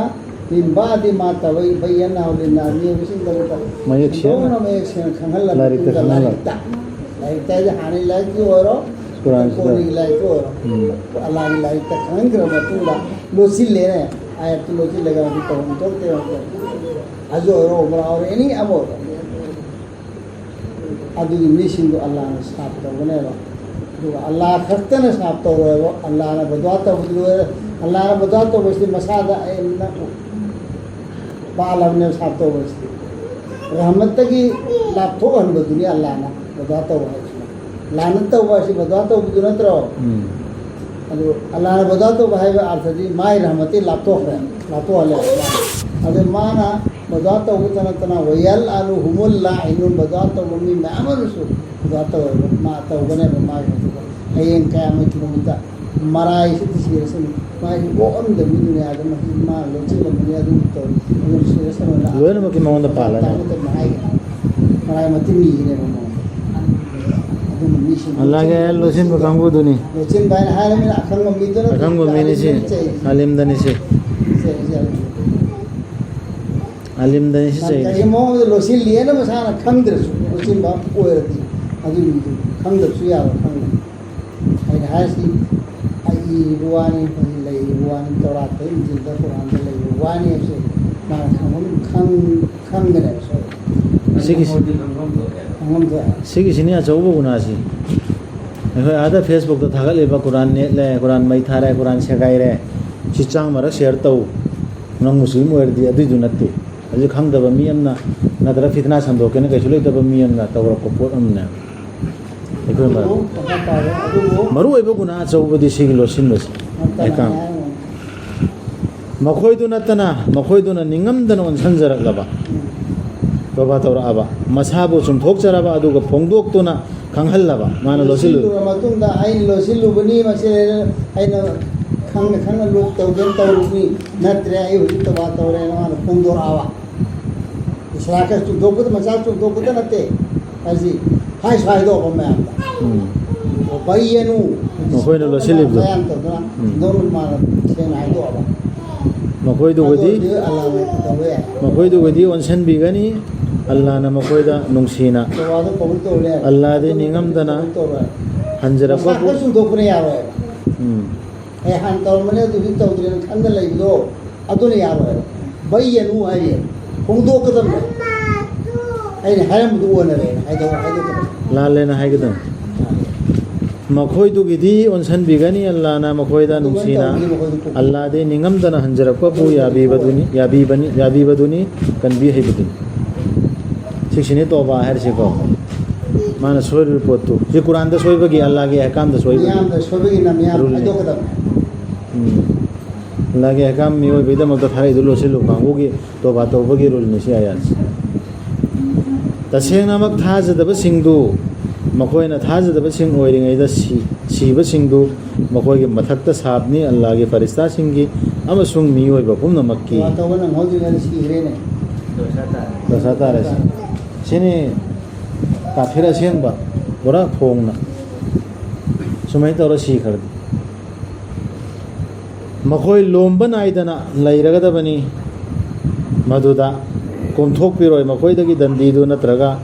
ꯃꯤꯟ ꯕꯥꯗꯤ ꯃꯥ ꯇꯕꯩ ꯕꯩꯌꯟ ꯍꯥꯎꯗꯤꯟ ꯅꯥ ꯃꯤꯑꯣꯏꯕꯁꯤꯡꯗꯃꯛꯇ ꯃꯌꯦꯛ ꯁꯦꯡꯅ ꯁꯟꯗꯣꯛꯅ ꯃꯌꯦꯛ ꯁꯦꯡꯅ ꯈꯪꯍꯜꯂꯕ ꯂꯥꯏꯔꯤꯛꯇ ꯃꯇꯨꯡꯗ ꯈꯪꯍꯜꯂꯕ꯫ ꯂꯥꯏꯔꯤꯛꯇ꯫ ꯂꯥꯏꯔꯤꯛꯇ ꯍꯥꯏꯗꯤ ꯍꯥꯟꯅꯒꯤ ꯂꯥꯏꯔꯤꯛꯇꯨ ꯑꯣꯏꯔꯣ, ꯀꯨꯔꯥꯟꯁꯤꯗ꯫ ꯀꯣꯟꯅꯒꯤ ꯂꯥꯏꯔꯤꯛꯇꯨ ꯑꯣꯏꯔꯣ꯫ ꯎꯝ꯫ ꯑꯜꯂꯥꯍꯒꯤ ꯂꯥꯏꯔꯤꯛꯇ ꯈꯪꯍꯟꯈ꯭ꯔꯕ ꯃꯇꯨꯡꯗ ꯂꯣꯠꯁꯤꯜꯂꯦꯅꯦ꯫ ꯑꯥꯌꯠꯇꯨ ꯂꯣꯠꯁꯤꯜꯂꯒ ꯍꯧꯖꯤꯛ ꯇꯧꯐꯝ ꯊꯣꯛꯇꯦ ꯍꯧꯖꯤꯛ꯫ ꯍꯖ ꯑꯣꯏꯔꯣ, ꯎꯝꯔꯥ ꯑꯣꯏꯔꯣ, ꯑꯦꯅꯤ ꯑꯃ ꯑꯣꯏꯔꯣ꯫ ꯑꯗꯨꯒꯤ ꯃꯤꯁꯤꯡꯗꯣ ꯑꯜꯂꯥꯍꯅ ꯁꯥꯞ ꯇꯧꯒꯅꯦꯕ꯫ ꯑꯗꯨꯒ ꯑꯜꯂꯥꯍ ꯈꯛꯇꯅ ꯁꯥꯞ ꯇꯧꯔꯣꯏꯕ꯫ ꯑꯜꯂꯥꯍꯅ ꯕꯗꯨꯋꯥ ꯇꯧꯕꯗꯤ ꯂꯣꯏꯔꯦ꯫ ꯑꯜꯂꯥꯍꯅ ꯕꯗꯨꯋꯥ ꯇꯧꯕꯁꯤꯗꯤ ꯃꯁꯥꯗ ꯑꯩꯅ ꯄꯥꯜꯂꯕꯅꯦꯕ ꯁꯥꯞ ꯇꯧꯕꯁꯤꯗꯤ꯫ ꯔꯍꯃꯠꯇꯒꯤ ꯂꯥꯞꯊꯣꯛꯍꯟꯕꯗꯨꯅꯤ ꯑꯜꯂꯥꯍꯅ ꯕꯗꯨꯋꯥ ꯇꯧꯕ ꯍꯥꯏꯁꯤꯅ꯫ ꯂꯥꯅꯠ ꯇꯧꯕ ꯍꯥꯏꯁꯤ ꯕꯗꯨꯋꯥ ꯇꯧꯕꯗꯨ ꯅꯠꯇ꯭ꯔꯣ? ꯎꯝ꯫ ꯑꯗꯨ ꯑꯜꯂꯥꯍꯅ ꯕꯗꯨꯋꯥ ꯇꯧꯕ ꯍꯥꯏꯕ ꯑꯥꯔꯊꯗꯤ ꯃꯥꯏ ꯔꯍꯃꯠꯇꯤ ꯂꯥꯞꯊꯣꯛꯈ꯭ꯔꯦ, ꯂꯥꯞꯊꯣꯛꯍꯜꯂꯦ꯫ ꯑꯗꯨ ꯃꯥꯅ ꯕꯗꯨꯋꯥ ꯇꯧꯕꯇ ꯅꯠꯇꯅ ꯋꯌꯜ ꯑꯅꯨ ꯍꯨꯃꯨꯜ ꯂꯥꯏꯅꯨꯟ, ꯕꯗꯨꯋꯥ ꯇꯧꯕ ꯃꯤ ꯃꯌꯥꯝ ꯑꯃꯁꯨ ꯕꯗꯨꯋꯥ ꯇꯧꯋꯦꯕ, ꯃꯥ ꯇꯧꯒꯅꯦꯕ ꯃꯥꯒꯤ ꯑꯗꯨꯒ ꯍꯌꯦꯡ ꯀꯌꯥꯃꯠꯀꯤ ꯅꯨꯃꯤꯠꯇ ꯃꯔꯥꯏꯁꯤꯗꯤ ꯁꯤꯔꯁꯅꯨ, ꯃꯥꯒꯤ ꯑꯣꯛ ꯑꯃꯗ ꯃꯤ ꯗꯨꯅꯤꯌꯥꯗ ꯃꯍꯤ ꯃꯥ ꯂꯣꯠꯁꯤꯜꯂꯝꯕꯅꯤ, ꯑꯗꯨꯝ ꯇꯧꯔꯤ, ꯑꯗꯨꯝ ꯁꯤꯔꯁꯅꯨꯅ ꯂꯣꯏꯅꯃꯛꯀꯤ ꯃꯉꯣꯟꯗ ꯄꯥꯜꯂꯅꯤ꯫ ꯇꯥꯃꯠꯇ ꯃꯍꯥꯏ ꯃꯔꯥꯏ ꯃꯇꯤꯟ ꯃꯤꯒꯤꯅꯦꯕ ꯃꯉꯣꯟꯗ꯫ ꯑꯗꯨꯝꯕ ꯃꯤꯁꯤꯡ ꯑꯜꯂꯥꯍꯒꯤ ꯑꯥꯌꯠ ꯂꯣꯠꯁꯤꯟꯕ ꯀꯥꯡꯕꯨꯗꯨꯅꯤ꯫ ꯂꯣꯠꯁꯤꯟꯕ ꯍꯥꯏꯅ ꯍꯥꯏꯔꯕꯅꯤꯅ ꯑꯈꯪꯕ ꯃꯤꯗꯨꯅ ꯑꯈꯪꯕ ꯃꯤꯅꯤ ꯁꯤ꯫ ꯆꯩ-, ꯑꯥꯂꯤꯝꯗꯅꯤ ꯁꯤ꯫ ꯆꯩ-, ꯆꯩ-, ꯑꯥꯂꯤꯝꯗꯅꯤ ꯁꯤ ꯆꯩꯔꯤꯁꯦ꯫ ꯀꯔꯤꯒꯨꯝꯕ ꯃꯑꯣꯡꯗ ꯂꯣꯠꯁꯤꯜꯂꯦꯅ ꯃꯁꯥꯅ ꯈꯪꯗ꯭ꯔꯁꯨ, ꯂꯣꯠꯁꯤꯟꯕ ꯑꯃ ꯑꯣꯏꯔꯗꯤ ꯑꯗꯨꯒꯤ ꯃꯤꯗꯨ ꯈꯪꯗꯕꯁꯨ ꯌꯥꯕ ꯈꯪꯗꯦ꯫ ꯑꯩꯅ ꯍꯥꯏꯔꯤꯁꯤ ꯑꯩ ꯏꯔꯤꯕ ꯋꯥꯅꯤ, ꯍꯧꯖꯤꯛ ꯂꯩꯔꯤꯕ ꯋꯥꯅꯤ, ꯇꯧꯔꯥꯠꯇ, ꯏꯟꯖꯤꯜꯗ, ꯀꯨꯔꯥꯟꯗ ꯂꯩꯔꯤꯕ ꯋꯥꯅꯤ ꯍꯥꯏꯕꯁꯦ ꯃꯥꯅ ꯈꯪꯐꯝ-, ꯈꯪ-, ꯈꯪꯒꯅꯦꯕ ꯁꯣꯏꯗꯅ꯫ ꯁꯤꯒꯤꯁꯤ-, ꯈꯪꯐꯝ ꯊꯣꯛꯑꯦ꯫ ꯁꯤꯒꯤꯁꯤꯅꯤ ꯑꯆꯧꯕ ꯒꯨꯅꯥꯁꯤ꯫ ꯑꯩꯈꯣꯏ ꯑꯥꯗ ꯐꯦꯁꯕꯨꯛꯇ ꯊꯥꯒꯠꯂꯤꯕ ꯀꯨꯔꯥꯟ ꯅꯦꯠꯂꯦ, ꯀꯨꯔꯥꯟ ꯃꯩ ꯊꯥꯔꯦ, ꯀꯨꯔꯥꯟ ꯁꯦꯒꯥꯏꯔꯦ, ꯁꯤ ꯆꯥꯝꯃꯔꯛ ꯁꯤꯌꯔ ꯇꯧ, ꯅꯪ ꯃꯨꯁꯂꯤꯝ ꯑꯣꯏꯔꯗꯤ, ꯑꯗꯨꯏꯗꯨ ꯅꯠꯇꯦ꯫ ꯑꯗꯨ ꯈꯪꯗꯕ ꯃꯤ ꯑꯃꯅ ꯅꯠꯇ꯭ꯔꯒ ꯐꯤꯇꯅꯥ ꯁꯟꯗꯣꯛꯀꯦꯅ ꯀꯩꯁꯨ ꯂꯩꯇꯕ ꯃꯤ ꯑꯃꯅ ꯇꯧꯔꯛꯄ ꯄꯣꯠ ꯑꯃꯅꯦ꯫ ꯑꯩꯈꯣꯏ ꯃꯔꯛ-, ꯑꯗꯨꯕꯨ ꯃꯈꯥ ꯇꯥꯔꯦ꯫ ꯑꯗꯨꯕꯨ ꯃꯔꯨ ꯑꯣꯏꯕ ꯒꯨꯅꯥ ꯑꯆꯧꯕꯗꯤ ꯁꯤꯒꯤ ꯂꯣꯠꯁꯤꯟꯕꯁꯦ꯫ ꯃꯇꯝ ꯑꯩꯀꯥꯟ-, ꯍꯥꯏꯔꯝꯃꯣ꯫ ꯃꯈꯣꯏꯗꯨ ꯅꯠꯇꯅ ꯃꯈꯣꯏꯗꯨꯅ ꯅꯤꯡꯉꯝꯗꯅ ꯑꯣꯟꯁꯤꯟꯖꯔꯛꯂꯕ, ꯇꯣꯕꯥ ꯇꯧꯔꯛꯑꯕ, ꯃꯁꯥꯕꯨ ꯆꯨꯝꯊꯣꯛꯆꯔꯕ ꯑꯗꯨꯒ ꯐꯣꯡꯗꯣꯛꯇꯨꯅ ꯈꯪꯍꯜꯂꯕ꯫ ꯃꯥꯅ ꯂꯣꯠꯁꯤꯜꯂꯨ-, ꯂꯣꯠꯁꯤꯜꯂꯨꯔ ꯃꯇꯨꯡꯗ ꯑꯩꯅ ꯂꯣꯠꯁꯤꯜꯂꯨꯕꯅꯤ, ꯃꯁꯤ ꯑꯩꯅ ꯈꯪꯅ ꯈꯪꯅ ꯂꯣꯠ ꯇꯧꯒꯦꯅ ꯇꯧꯔꯨꯕꯅꯤ, ꯅꯠꯇ꯭ꯔꯦ, ꯑꯩ ꯍꯧꯖꯤꯛ ꯇꯣꯕꯥ ꯇꯧꯔꯦꯅ ꯃꯥꯅ ꯐꯣꯡꯗꯣꯔꯛꯑꯕ꯫ ꯁꯂꯥꯛꯀ ꯆꯨꯝꯊꯣꯛꯄꯗ, ꯃꯆꯥ ꯆꯨꯝꯊꯣꯛꯄꯗ ꯅꯠꯇꯦ꯫ ꯍꯥꯏꯁꯤ ꯍꯥꯏꯁꯨ ꯍꯥꯏꯗꯣꯛꯑꯕ ꯃꯌꯥꯝꯗ꯫ ꯎꯝ꯫ ꯕꯩꯌꯅꯨ꯫ ꯃꯈꯣꯏꯅ ꯂꯣꯠꯁꯤꯜꯂꯤꯕꯗꯣ꯫ ꯃꯌꯥꯝ ꯇꯧꯗꯅ ꯎꯝ꯫ ꯅꯣꯔ ꯃꯥꯅ ꯁꯦꯡꯅ ꯍꯥꯏꯗꯣꯛꯑꯕ꯫ ꯃꯈꯣꯏꯗꯨꯒꯗꯤ ꯑꯗꯨ ꯑꯣꯏꯔꯗꯤ ꯑꯜꯂꯥꯍꯅ ꯇꯧꯕ ꯌꯥꯏ꯫ ꯃꯈꯣꯏꯗꯨꯒꯗꯤ ꯑꯣꯟꯁꯤꯟꯕꯤꯒꯅꯤ꯫ ꯑꯜꯂꯥꯍꯅ ꯃꯈꯣꯏꯗ ꯅꯨꯡꯁꯤꯅ꯫ ꯇꯧꯕꯗꯣ ꯀꯧꯕ ꯇꯧꯔꯦ꯫ ꯑꯜꯂꯥꯍꯗꯤ ꯑꯗꯨ ꯅꯤꯡꯉꯝꯗꯅ ꯀꯧꯕ ꯇꯧꯔꯦ꯫ ꯍꯟꯖꯔꯛꯄ ꯃꯁꯥ ꯈꯔ ꯆꯨꯝꯊꯣꯛꯄꯅ ꯌꯥꯔꯣꯏ꯫ ꯎꯝ꯫ ꯑꯦ, ꯍꯥꯟꯅ ꯇꯧꯔꯝꯕꯅꯦ, ꯑꯗꯨꯗꯤ ꯇꯧꯗ꯭ꯔꯦꯅ ꯈꯟꯗ ꯂꯩꯕꯗꯣ, ꯑꯗꯨꯅ ꯌꯥꯔꯣꯏ꯫ ꯕꯩꯌꯅꯨ ꯍꯥꯏꯔꯤ꯫ ꯍꯣꯡꯗꯣꯛꯀꯗꯕꯅꯦ꯫ ꯑꯩꯅ ꯍꯥꯏꯔꯝꯕꯗꯨ ꯑꯣꯟꯅꯔꯦꯅ ꯍꯥꯏꯗꯣꯛ-, ꯍꯥꯏꯗꯣꯛꯀꯗꯕꯅꯦ꯫ ꯂꯥꯜꯂꯦꯅ ꯍꯥꯏꯒꯗꯕꯅꯦ꯫ ꯃꯈꯣꯏꯗꯨꯒꯤꯗꯤ ꯑꯣꯟꯁꯟꯕꯤꯒꯅꯤ ꯑꯜꯂꯥꯅ ꯃꯈꯣꯏꯗ ꯑꯗꯨꯃꯥꯏꯅ ꯅꯨꯡꯁꯤꯅ꯫ ꯇꯧꯕꯅꯤ ꯃꯈꯣꯏꯗꯨ ꯀꯣꯛ-, ꯑꯜꯂꯥꯗꯤ ꯅꯤꯡꯉꯝꯗꯅ ꯍꯟꯖꯔꯛꯄꯕꯨ ꯌꯥꯕꯤꯕꯗꯨꯅꯤ, ꯌꯥꯕꯤꯕꯅꯤ, ꯌꯥꯕꯤꯕꯗꯨꯅꯤ, ꯀꯟꯕꯤ ꯍꯩꯕꯗꯨꯅꯤ꯫ ꯁꯤꯁꯤꯅꯤ ꯇꯣꯕꯥ ꯍꯥꯏꯔꯤꯁꯤꯀꯣ꯫ ꯃꯥꯅ ꯁꯣꯏꯔꯤꯕ ꯄꯣꯠꯇꯨ꯫ ꯁꯤ ꯀꯨꯔꯥꯟꯗ ꯁꯣꯏꯕꯒꯤ, ꯑꯜꯂꯥꯒꯤ ꯑꯍꯀꯥꯝꯗ ꯁꯣꯏꯕꯒꯤ꯫ ꯃꯤꯌꯥꯝꯗ ꯁꯣꯏꯕꯒꯤꯅ ꯃꯤꯌꯥꯝ ꯔꯨꯜꯅꯤ꯫ ꯍꯥꯏꯗꯣꯛꯀꯗꯕꯅꯤ꯫ ꯎꯝ꯫ ꯑꯜꯂꯥꯒꯤ ꯑꯍꯀꯥꯝ ꯃꯤꯑꯣꯏꯕꯒꯤꯗꯃꯛꯇ ꯊꯥꯔꯛꯏꯗꯨ ꯂꯣꯠꯁꯤꯜꯂꯨ ꯀꯥꯡꯕꯨꯒꯤ ꯇꯣꯕꯥ ꯇꯧꯕꯒꯤ ꯔꯨꯜꯅꯤ ꯁꯤ ꯑꯥꯌꯥꯠꯁꯦ꯫ ꯇꯁꯦꯡꯅꯃꯛ ꯊꯥꯖꯗꯕꯁꯤꯡꯗꯨ, ꯃꯈꯣꯏꯅ ꯊꯥꯖꯗꯕꯁꯤꯡ ꯑꯣꯏꯔꯤꯉꯩꯗ ꯁꯤ-, ꯁꯤꯕꯁꯤꯡꯗꯨ ꯃꯈꯣꯏꯒꯤ ꯃꯊꯛꯇ ꯁꯥꯕꯅꯤ꯫ ꯑꯜꯂꯥꯒꯤ ꯐꯔꯤꯁꯇꯥꯁꯤꯡꯒꯤ ꯑꯃꯁꯨꯡ ꯃꯤꯑꯣꯏꯕ ꯄꯨꯝꯅꯃꯛꯀꯤ꯫ ꯋꯥ ꯇꯧꯕ ꯅꯪꯍꯧꯗ꯭ꯔꯤꯉꯩꯗ ꯁꯤꯈ꯭ꯔꯦꯅꯦ꯫ ꯗꯣꯁꯥ ꯇꯥꯔꯦ ꯁꯤ꯫ ꯁꯤꯅꯤ ꯀꯥꯐꯤꯔ ꯑꯁꯦꯡꯕ, ꯄꯨꯔꯥ ꯐꯣꯡꯅ꯫ ꯁꯨꯃꯥꯏꯅ ꯇꯧꯔ ꯁꯤꯈ꯭ꯔꯗꯤ꯫ ꯃꯈꯣꯏ ꯂꯣꯝꯕ ꯅꯥꯏꯗꯅ ꯂꯩꯔꯒꯗꯕꯅꯤ꯫ ꯃꯗꯨꯗ ꯀꯣꯝꯊꯣꯛꯄꯤꯔꯣꯏ꯫ ꯃꯈꯣꯏꯗꯒꯤ ꯗꯟꯗꯤꯗꯨ ꯅꯠꯇ꯭ꯔꯒ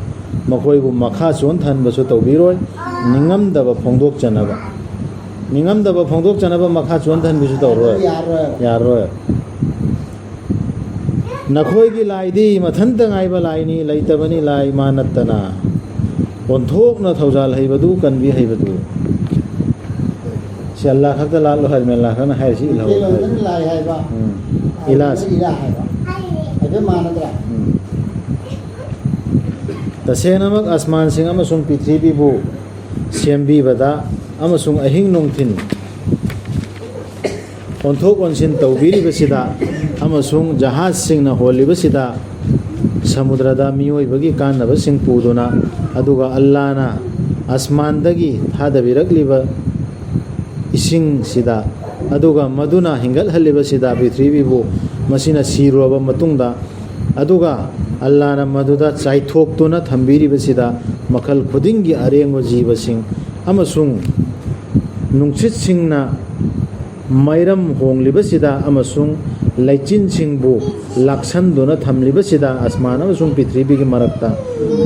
ꯃꯈꯣꯏꯕꯨ ꯃꯈꯥ ꯆꯣꯟꯊꯍꯟꯕꯁꯨ ꯇꯧꯕꯤꯔꯣꯏ꯫ ꯅꯤꯡꯉꯝꯗꯕ ꯐꯣꯡꯗꯣꯛꯆꯅꯕ, ꯅꯤꯡꯉꯝꯗꯕ ꯐꯣꯡꯗꯣꯛꯆꯅꯕ ꯃꯈꯥ ꯆꯣꯟꯊꯍꯟꯕꯁꯨ ꯇꯧꯔꯣꯏ꯫ ꯌꯥꯔꯣꯏ꯫ ꯌꯥꯔꯣꯏ꯫ ꯅꯈꯣꯏꯒꯤ ꯂꯥꯏꯗꯤ ꯃꯊꯟꯇ ꯉꯥꯏꯕ ꯂꯥꯏꯅꯤ, ꯂꯩꯇꯕꯅꯤ ꯂꯥꯏ ꯃꯥ ꯅꯠꯇꯅ꯫ ꯑꯣꯟꯊꯣꯛꯅ ꯊꯧꯖꯥꯜ ꯍꯩꯕꯗꯨ, ꯀꯟꯕꯤ ꯍꯩꯕꯗꯨ꯫ ꯁꯤ ꯑꯜꯂꯥ ꯈꯛꯇ ꯂꯥꯠꯂꯣ ꯍꯥꯏꯔꯃꯦ, ꯑꯜꯂꯥ ꯈꯛꯅ ꯍꯥꯏꯔꯤꯁꯤ ꯏꯜꯍꯧ ꯃꯩꯇꯩꯂꯣꯟꯗꯅ ꯍꯥꯏꯔꯤ꯫ ꯂꯥꯏ ꯍꯥꯏꯕ, ꯎꯝ꯫ ꯏꯂꯥꯁ꯫ ꯏꯂꯥ ꯍꯥꯏꯕ꯫ ꯍꯥꯏꯐꯦꯠ ꯃꯥꯟꯅꯗ꯭ꯔꯥ? ꯎꯝ꯫ ꯇꯁꯦꯡꯅꯃꯛ ꯑꯁꯃꯥꯟꯁꯤꯡ ꯑꯃꯁꯨꯡ ꯄ꯭ꯔꯤꯊꯤꯕꯤꯕꯨ ꯁꯦꯝꯕꯤꯕꯗ ꯑꯃꯁꯨꯡ ꯑꯍꯤꯡ ꯅꯨꯡꯊꯤꯜ ꯑꯣꯟꯊꯣꯛ ꯑꯣꯟꯁꯤꯟ ꯇꯧꯕꯤꯔꯤꯕꯁꯤꯗ ꯑꯃꯁꯨꯡ ꯖꯍꯥꯖꯁꯤꯡꯅ ꯍꯣꯜꯂꯤꯕꯁꯤꯗ ꯁꯃꯨꯗ꯭ꯔꯗ ꯃꯤꯑꯣꯏꯕꯒꯤ ꯀꯥꯟꯅꯕꯁꯤꯡ ꯄꯨꯗꯨꯅ, ꯑꯗꯨꯒ ꯑꯜꯂꯥꯅ ꯑꯁꯃꯥꯟꯗꯒꯤ ꯊꯥꯗꯕꯤꯔꯛꯂꯤꯕ ꯏꯁꯤꯡꯁꯤꯗ, ꯑꯗꯨꯒ ꯃꯗꯨꯅ ꯍꯤꯡꯒꯠꯍꯜꯂꯤꯕꯁꯤꯗ ꯄ꯭ꯔꯤꯊꯤꯕꯤꯕꯨ, ꯃꯁꯤꯅ ꯁꯤꯔꯨꯔꯕ ꯃꯇꯨꯡꯗ, ꯑꯗꯨꯒ ꯑꯜꯂꯥꯅ ꯃꯗꯨꯗ ꯆꯥꯏꯊꯣꯛꯇꯨꯅ ꯊꯝꯕꯤꯔꯤꯕꯁꯤꯗ ꯃꯈꯜ ꯈꯨꯗꯤꯡꯒꯤ ꯑꯔꯦꯡꯕ ꯖꯤꯕꯁꯤꯡ ꯑꯃꯁꯨꯡ ꯅꯨꯡꯁꯤꯠꯁꯤꯡꯅ ꯃꯩꯔꯝ ꯍꯣꯡꯂꯤꯕꯁꯤꯗ ꯑꯃꯁꯨꯡ ꯂꯩꯆꯤꯟꯁꯤꯡꯕꯨ ꯂꯥꯛꯁꯟꯗꯨꯅ ꯊꯝꯂꯤꯕꯁꯤꯗ ꯑꯁꯃꯥꯟ ꯑꯃꯁꯨꯡ ꯄ꯭ꯔꯤꯊꯤꯕꯤꯒꯤ ꯃꯔꯛꯇ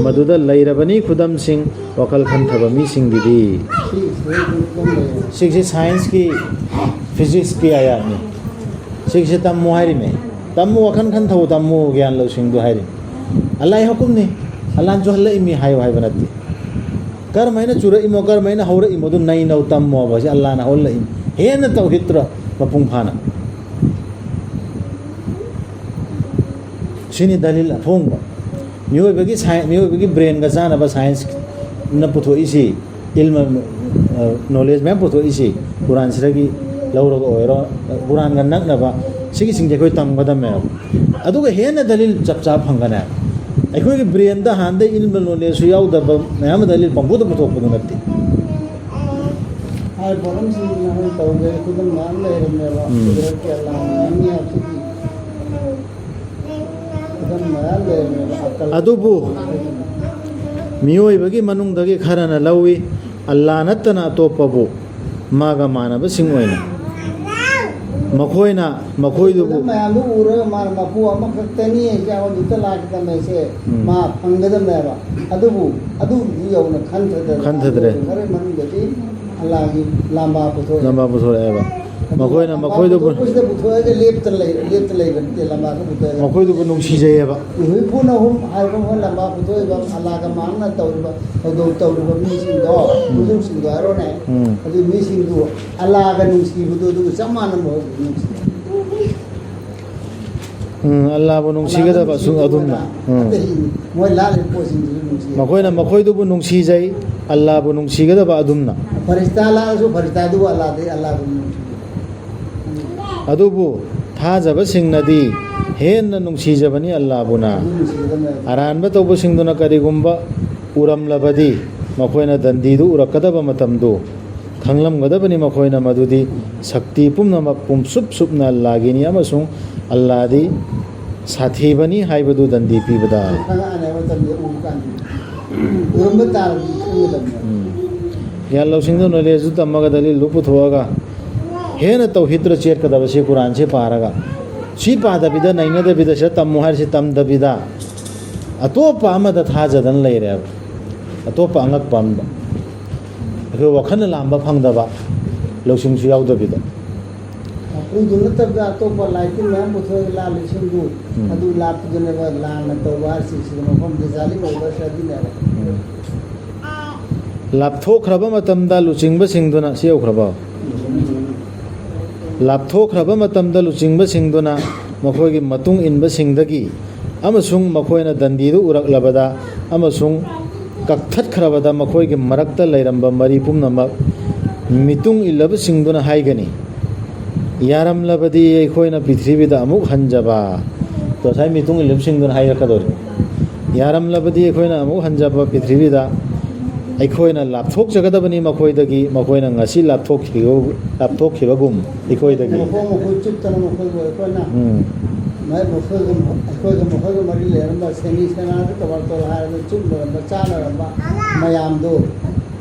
ꯃꯗꯨꯗ ꯂꯩꯔꯕꯅꯤ ꯈꯨꯗꯝꯁꯤꯡ ꯋꯥꯈꯜ ꯈꯟꯊꯕ ꯃꯤꯁꯤꯡꯒꯤꯗꯤ꯫ ꯁꯤꯒꯤꯁꯤ ꯁꯥꯏꯟꯁꯀꯤ, ꯐꯤꯖꯤꯛꯁꯀꯤ ꯑꯥꯌꯥꯠꯅꯤ꯫ ꯁꯤꯒꯤꯁꯤ ꯇꯝꯃꯨ ꯍꯥꯏꯔꯤꯃꯦ꯫ ꯇꯝꯃꯨ, ꯋꯥꯈꯜ ꯈꯟꯊꯧ ꯇꯝꯃꯨ, ꯒ꯭ꯌꯥꯟ ꯂꯧꯁꯤꯡꯗꯨ ꯍꯥꯏꯔꯤ꯫ ꯑꯜꯂꯥꯍꯒꯤ ꯍꯨꯀꯨꯝꯅꯤ, ꯑꯜꯂꯥꯍꯅꯁꯨ ꯍꯜꯂꯛꯏꯃꯤ ꯍꯥꯏꯌꯨ ꯍꯥꯏꯕ ꯅꯠꯇꯦ꯫ ꯀꯔꯝꯍꯥꯏꯅ ꯆꯨꯔꯛꯏꯃꯣ, ꯀꯔꯝꯍꯥꯏꯅ ꯍꯧꯔꯛꯏꯃꯣ, ꯑꯗꯨ ꯅꯩꯅꯧ ꯇꯝꯃꯣꯕ꯫ ꯁꯤ ꯑꯜꯂꯥꯍꯅ ꯍꯧꯍꯜꯂꯛꯏꯃꯤ꯫ ꯍꯦꯟꯅ ꯇꯧꯍꯤꯗ꯭ꯔꯣ ꯃꯄꯨꯡ ꯐꯥꯅ? ꯁꯤꯅꯤ ꯗꯂꯤꯜ ꯑꯊꯣꯡꯕ꯫ ꯃꯤꯑꯣꯏꯕꯒꯤ ꯁꯥꯏ-, ꯃꯤꯑꯣꯏꯕꯒꯤ ꯕ꯭ꯔꯦꯟꯒ ꯆꯥꯟꯅꯕ ꯁꯥꯏꯟꯁꯅ ꯄꯨꯊꯣꯛꯏꯁꯤ, ꯏꯜꯃ, ꯑ, ꯅꯣꯂꯦꯖ ꯃꯌꯥꯝ ꯄꯨꯊꯣꯛꯏꯁꯤ, ꯀꯨꯔꯥꯟꯁꯤꯗꯒꯤ ꯂꯧꯔꯒ ꯑꯣꯏꯔꯣ, ꯀꯨꯔꯥꯟꯒ ꯅꯛꯅꯕ, ꯁꯤꯒꯤꯁꯤꯡꯁꯦ ꯑꯩꯈꯣꯏ ꯇꯝꯒꯗꯕꯅꯦꯕ꯫ ꯑꯗꯨꯒ ꯍꯦꯟꯅ ꯗꯂꯤꯜ ꯆꯞ ꯆꯥꯕ ꯐꯪꯒꯅꯦꯕ꯫ ꯑꯩꯈꯣꯏꯒꯤ ꯕ꯭ꯔꯦꯟꯗ ꯍꯥꯟꯅꯗꯩ ꯏꯜꯃ ꯅꯣꯂꯦꯖꯁꯨ ꯌꯥꯎꯗꯕ ꯃꯌꯥꯝ ꯑꯃ ꯗꯂꯤꯜ ꯄꯪꯄꯨꯗ ꯄꯨꯊꯣꯛꯄꯗꯨ ꯅꯠꯇꯦ꯫ ꯍꯥꯏꯔꯤꯕ ꯄꯣꯠꯂꯝꯁꯤꯡꯁꯤꯅ ꯑꯩꯈꯣꯏ ꯇꯧꯒꯦ ꯈꯨꯗꯝ ꯃꯌꯥꯝ ꯂꯩꯔꯝꯃꯦꯕ꯫ ꯎꯝ꯫ ꯀꯨꯗꯔꯠꯀꯤ ꯑꯜꯂꯥꯍꯅ ꯉꯝꯃꯤ ꯍꯥꯏꯕꯁꯤꯒꯤ ꯈꯨꯗꯝ ꯃꯌꯥꯝ ꯂꯩꯔꯝꯃꯦꯕ꯫ ꯑꯀꯜ ꯑꯗꯨꯕꯨ ꯃꯤꯑꯣꯏꯕꯒꯤ ꯃꯅꯨꯡꯗꯒꯤ ꯈꯔꯅ ꯂꯧꯏ, ꯑꯜꯂꯥ ꯅꯠꯇꯅ ꯑꯇꯣꯞꯄꯕꯨ ꯃꯥꯒ ꯃꯥꯟꯅꯕꯁꯤꯡ ꯑꯣꯏꯅ꯫ ꯃꯈꯣꯏꯅ ꯃꯈꯣꯏꯗꯨꯕꯨ ꯃꯌꯥꯝꯗꯨ ꯎꯔꯒ ꯃꯥꯅ ꯃꯄꯨ ꯑꯃꯈꯛꯇꯅꯤ ꯍꯥꯏꯁꯦ ꯑꯩꯉꯣꯟꯗ ꯂꯥꯛꯀꯗꯕꯅꯦꯁꯦ ꯎꯝ꯫ ꯃꯥ ꯐꯪꯒꯗꯕꯅꯦꯕ꯫ ꯑꯗꯨꯕꯨ ꯑꯗꯨꯒꯤꯗꯤ ꯌꯧꯅ ꯈꯟꯊꯗꯅ ꯈꯟꯊꯗ꯭ꯔꯦ꯫ ꯈꯔ ꯃꯅꯨꯡꯗꯗꯤ ꯑꯜꯂꯥꯒꯤ ꯂꯥꯝꯕꯥ ꯄꯨꯊꯣꯛꯑꯦ꯫ ꯂꯥꯝꯕꯥ ꯄꯨꯊꯣꯔꯛꯑꯦꯕ꯫ ꯑꯗꯨ ꯃꯈꯣꯏꯅ ꯂꯥꯝꯕꯥ ꯃꯈꯣꯏꯗꯨꯕꯨ ꯄꯨꯊꯣꯛꯄꯁꯤꯗ ꯄꯨꯊꯣꯛꯑꯒ ꯂꯦꯞꯇ ꯂꯩ-, ꯂꯦꯞꯇ ꯂꯩꯕ ꯅꯠꯇꯦ, ꯂꯥꯝꯕꯥ ꯑꯗꯨ ꯄꯨꯊꯣꯛꯑꯦꯕ꯫ ꯃꯈꯣꯏꯗꯨꯕꯨ ꯅꯨꯡꯁꯤꯖꯩꯌꯦꯕ꯫ ꯌꯨꯍꯤꯕꯨꯅꯍꯨꯝ ꯍꯥꯏꯕ ꯃꯈꯣꯏ ꯂꯥꯝꯕꯥ ꯄꯨꯊꯣꯛꯏꯕ ꯑꯜꯂꯥꯒ ꯃꯥꯡꯅ ꯇꯧꯔꯤꯕ ꯊꯧꯗꯣꯛ ꯇꯧꯔꯤꯕ ꯃꯤꯁꯤꯡꯗꯣ, ꯎꯝ꯫ ꯃꯤꯁꯤꯡꯗꯣ ꯍꯥꯏꯔꯣꯅꯦ꯫ ꯎꯝ꯫ ꯑꯗꯨ ꯃꯤꯁꯤꯡꯗꯨ ꯑꯜꯂꯥꯒ ꯅꯨꯡꯁꯤꯕꯗꯣ ꯑꯗꯨꯒ ꯆꯞ ꯃꯥꯟꯅꯕ ꯅꯨꯡꯁꯤ꯫ ꯎꯝ, ꯑꯜꯂꯥꯕꯨ ꯅꯨꯡꯁꯤꯒꯗꯕ ꯑꯁꯨꯝ ꯑꯗꯨꯝꯅ꯫ ꯎꯝ꯫ ꯑꯇꯩ ꯃꯣꯏ ꯂꯥꯜꯂꯤꯕ ꯄꯣꯠꯁꯤꯡꯗꯨꯁꯨ ꯅꯨꯡꯁꯤ꯫ ꯃꯈꯣꯏꯅ ꯃꯈꯣꯏꯗꯨꯕꯨ ꯅꯨꯡꯁꯤꯖꯩ, ꯑꯜꯂꯥꯕꯨ ꯅꯨꯡꯁꯤꯒꯗꯕ ꯑꯗꯨꯝꯅ꯫ ꯐꯔꯤꯁꯇꯥ ꯂꯥꯛꯑꯁꯨ ꯐꯔꯤꯁꯇꯥꯗꯨꯕꯨ ꯑꯜꯂꯥꯗꯩ, ꯑꯜꯂꯥꯕꯨ ꯅꯨꯡꯁꯤ꯫ ꯑꯗꯨꯕꯨ ꯊꯥꯖꯕꯁꯤꯡꯅꯗꯤ ꯍꯦꯟꯅ ꯅꯨꯡꯁꯤꯖꯕꯅꯤ ꯑꯜꯂꯥꯕꯨꯅ꯫ ꯑꯗꯨ ꯅꯨꯡꯁꯤꯒꯗꯕꯅꯦ꯫ ꯑꯔꯥꯟꯕ ꯇꯧꯕꯁꯤꯡꯗꯨꯅ ꯀꯔꯤꯒꯨꯝꯕ ꯎꯔꯝꯂꯕꯗꯤ, ꯃꯈꯣꯏꯅ ꯗꯟꯗꯤꯗꯨ ꯎꯔꯛꯀꯗꯕ ꯃꯇꯝꯗꯨ ꯈꯪꯂꯝꯒꯗꯕꯅꯤ꯫ ꯃꯈꯣꯏꯅ ꯃꯗꯨꯗꯤ ꯁꯛꯇꯤ ꯄꯨꯝꯅꯃꯛ ꯄꯨꯝꯁꯨꯞ ꯁꯨꯞꯅ ꯑꯜꯂꯥꯒꯤꯅꯤ ꯑꯃꯁꯨꯡ ꯑꯜꯂꯥꯗꯤ ꯁꯥꯊꯤꯕꯅꯤ ꯍꯥꯏꯕꯗꯨ ꯗꯟꯗꯤ ꯄꯤꯕꯗ꯫ ꯈꯪꯉꯛꯑꯅꯤ ꯍꯥꯏꯕ ꯃꯇꯝꯗ ꯎꯕ ꯀꯥꯟꯗ꯫ ꯎꯔꯝꯕ ꯇꯥꯔꯗꯤ ꯈꯪꯒꯗꯕꯅꯦ꯫ ꯎꯝ꯫ ꯒ꯭ꯌꯥꯟ ꯂꯧꯁꯤꯡꯗꯣ, ꯅꯣꯂꯦꯖꯇꯨ ꯇꯝꯃꯒ ꯗꯂꯤꯜꯗꯨ ꯄꯨꯊꯣꯛꯑꯒ ꯍꯦꯟꯅ ꯇꯧꯍꯤꯗ꯭ꯔ ꯆꯦꯠꯀꯗꯕ ꯁꯤ ꯀꯨꯔꯥꯟꯁꯤ ꯄꯥꯔꯒ꯫ ꯁꯤ ꯄꯥꯗꯕꯤꯗ, ꯅꯩꯅꯗꯕꯤꯗ, ꯁꯤꯗ ꯇꯝꯃꯨ ꯍꯥꯏꯔꯤꯁꯤ ꯇꯝꯗꯕꯤꯗ ꯑꯇꯣꯞꯄ ꯑꯃꯗ ꯊꯥꯖꯗꯅ ꯂꯩꯔꯦꯕ꯫ ꯑꯇꯣꯞꯄ ꯑꯉꯛꯄ ꯑꯃꯗ꯫ ꯑꯩꯈꯣꯏ ꯋꯥꯈꯜꯅ ꯂꯥꯝꯕ ꯐꯪꯗꯕ, ꯂꯧꯁꯤꯡꯁꯨ ꯌꯥꯎꯗꯕꯤꯗ꯫ ꯑꯗꯨꯗꯨ ꯅꯠꯇꯕꯗ ꯑꯇꯣꯞꯄ ꯂꯥꯏꯇꯤꯟ ꯃꯌꯥꯝ ꯄꯨꯊꯣꯛꯑꯒ ꯂꯥꯜꯂꯤꯁꯤꯡꯗꯨ, ꯎꯝ꯫ ꯑꯗꯨ ꯂꯥꯠꯄꯗꯨꯅꯦꯕ ꯂꯥꯟꯅ ꯇꯧꯕ ꯍꯥꯏꯔꯤꯁꯤ, ꯁꯤꯗ ꯃꯐꯝꯗ ꯖꯥꯂꯤꯝ ꯑꯣꯏꯕ ꯍꯥꯏꯔꯤꯁꯤ ꯑꯗꯨꯅꯦꯕ꯫ ꯎꯝ꯫ ꯂꯥꯞꯊꯣꯛꯈ꯭ꯔꯕ ꯃꯇꯝꯗ ꯂꯨꯆꯤꯡꯕꯁꯤꯡꯗꯨꯅ, ꯁꯤ ꯌꯧꯈ꯭ꯔꯕꯣ? ꯂꯥꯞꯊꯣꯛꯈ꯭ꯔꯕ ꯃꯇꯝꯗ ꯂꯨꯆꯤꯡꯕꯁꯤꯡꯗꯨꯅ ꯃꯈꯣꯏꯒꯤ ꯃꯇꯨꯡ ꯏꯟꯕꯁꯤꯡꯗꯒꯤ ꯑꯃꯁꯨꯡ ꯃꯈꯣꯏꯅ ꯗꯟꯗꯤꯗꯨ ꯎꯔꯛꯂꯕꯗ ꯑꯃꯁꯨꯡ ꯀꯛꯊꯠꯈ꯭ꯔꯕꯗ ꯃꯈꯣꯏꯒꯤ ꯃꯔꯛꯇ ꯂꯩꯔꯝꯕ ꯃꯔꯤ ꯄꯨꯝꯅꯃꯛ ꯃꯤꯇꯨꯡ ꯏꯜꯂꯕꯁꯤꯡꯗꯨꯅ ꯍꯥꯏꯒꯅꯤ, "ꯌꯥꯔꯝꯂꯕꯗꯤ ꯑꯩꯈꯣꯏꯅ ꯄ꯭ꯔꯤꯊꯤꯕꯤꯗ ꯑꯃꯨꯛ ꯍꯟꯖꯕ"꯫ ꯉꯁꯥꯏ ꯃꯤꯇꯨꯡ ꯏꯜꯂꯕꯁꯤꯡꯗꯨꯅ ꯍꯥꯏꯔꯛꯀꯗꯧꯔꯤ, "ꯌꯥꯔꯝꯂꯕꯗꯤ ꯑꯩꯈꯣꯏꯅ ꯑꯃꯨꯛ ꯍꯟꯖꯕ ꯄ꯭ꯔꯤꯊꯤꯕꯤꯗ, ꯑꯩꯈꯣꯏꯅ ꯂꯥꯞꯊꯣꯛꯆꯒꯗꯕꯅꯤ ꯃꯈꯣꯏꯗꯒꯤ, ꯃꯈꯣꯏꯅ ꯉꯁꯤ ꯂꯥꯞꯊꯣꯛꯈꯤꯕ-, ꯂꯥꯞꯊꯣꯛꯈꯤꯕꯒꯨꯝ ꯑꯩꯈꯣꯏꯗꯒꯤ"꯫ ꯃꯈꯣꯡ ꯃꯈꯨꯠ ꯆꯨꯞꯇꯅ ꯃꯈꯣꯏꯕꯨ ꯑꯩꯈꯣꯏꯅ ꯎꯝ꯫ ꯃ-, ꯃꯈꯣꯏꯒ, ꯑꯩꯈꯣꯏꯒ ꯃꯈꯣꯏꯒ ꯃꯔꯤ ꯂꯩꯔꯝꯕ ꯁꯦꯅꯤ ꯁꯦꯅꯥꯗ ꯇꯣꯕꯥꯜ ꯇꯣꯜ ꯍꯥꯏꯔꯒ ꯆꯨꯞꯅꯔꯝꯕ, ꯆꯥꯅꯔꯝꯕ ꯃꯌꯥꯝꯗꯣ,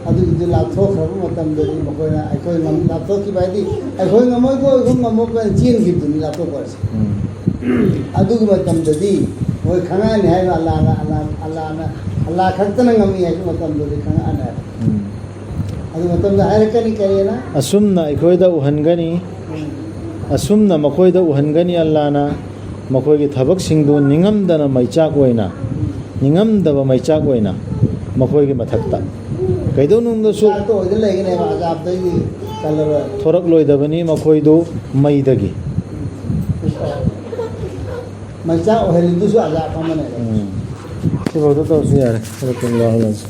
ꯑꯗꯨꯒꯤꯗꯨ ꯂꯥꯞꯊꯣꯛꯈ꯭ꯔꯕ ꯃꯇꯝꯗꯗꯤ ꯃꯈꯣꯏꯅ ꯑꯩꯈꯣꯏ ꯉꯝ-, ꯂꯥꯞꯊꯣꯛꯈꯤꯕ ꯍꯥꯏꯗꯤ ꯑꯩꯈꯣꯏ ꯉꯝꯃꯣꯏꯀꯣ, ꯑꯩꯈꯣꯏ ꯉꯝꯃꯣꯏꯀꯣ ꯍꯥꯏꯅ ꯆꯦꯟꯈꯤꯕꯗꯨꯅꯤ ꯂꯥꯞꯊꯣꯛꯄ ꯍꯥꯏꯁꯦ꯫ ꯎꯝ꯫ ꯑꯗꯨꯒꯤ ꯃꯇꯝꯗꯗꯤ ꯃꯣꯏ ꯈꯪꯉꯛꯑꯅꯤ ꯍꯥꯏꯕ, ꯑꯜꯂꯥꯅ, ꯑꯜꯂꯥ, ꯑꯜꯂꯥꯅ, ꯑꯜꯂꯥ ꯈꯛꯇꯅ ꯉꯝꯃꯤ ꯍꯥꯏꯕ ꯃꯇꯝꯗꯗꯤ ꯈꯪꯉꯛꯑꯅꯤ ꯍꯥꯏꯕ꯫ ꯎꯝ꯫ ꯑꯗꯨ ꯃꯇꯝꯗ ꯍꯥꯏꯔꯛꯀꯅꯤ ꯀꯔꯤꯅ? ꯑꯁꯨꯝꯅ ꯑꯩꯈꯣꯏꯗ ꯎꯍꯟꯒꯅꯤ, ꯎꯝ꯫ ꯑꯁꯨꯝꯅ ꯃꯈꯣꯏꯗ ꯎꯍꯟꯒꯅꯤ ꯑꯜꯂꯥꯅ, ꯃꯈꯣꯏꯒꯤ ꯊꯕꯛꯁꯤꯡꯗꯨ ꯅꯤꯡꯉꯝꯗꯅ ꯃꯩꯆꯥꯛ ꯑꯣꯏꯅ, ꯅꯤꯡꯉꯝꯗꯕ ꯃꯩꯆꯥꯛ ꯑꯣꯏꯅ ꯃꯈꯣꯏꯒꯤ ꯃꯊꯛꯇ꯫ ꯀꯩꯗꯧꯅꯨꯡꯗꯁꯨ ꯃꯩꯆꯥꯛꯇ ꯑꯣꯏꯗ ꯂꯩꯒꯅꯦꯕ, ꯑꯖꯥꯕꯇꯒꯤ ꯀꯜꯂꯔꯣꯏ꯫ ꯊꯣꯔꯛꯂꯣꯏꯗꯕꯅꯤ ꯃꯈꯣꯏꯗꯨ ꯃꯩꯗꯒꯤ꯫ ꯃꯩꯆꯥꯛ ꯑꯣꯏꯍꯜꯂꯤꯗꯨꯁꯨ ꯑꯖꯥꯕ ꯑꯃꯅꯦꯕ꯫ ꯎꯝ꯫ ꯁꯤꯐꯥꯎꯗ ꯇꯧꯔꯁꯨ ꯌꯥꯔꯦ꯫ ꯁꯗꯀꯜꯂꯥꯍꯨꯜ ꯑꯖꯤꯝ꯫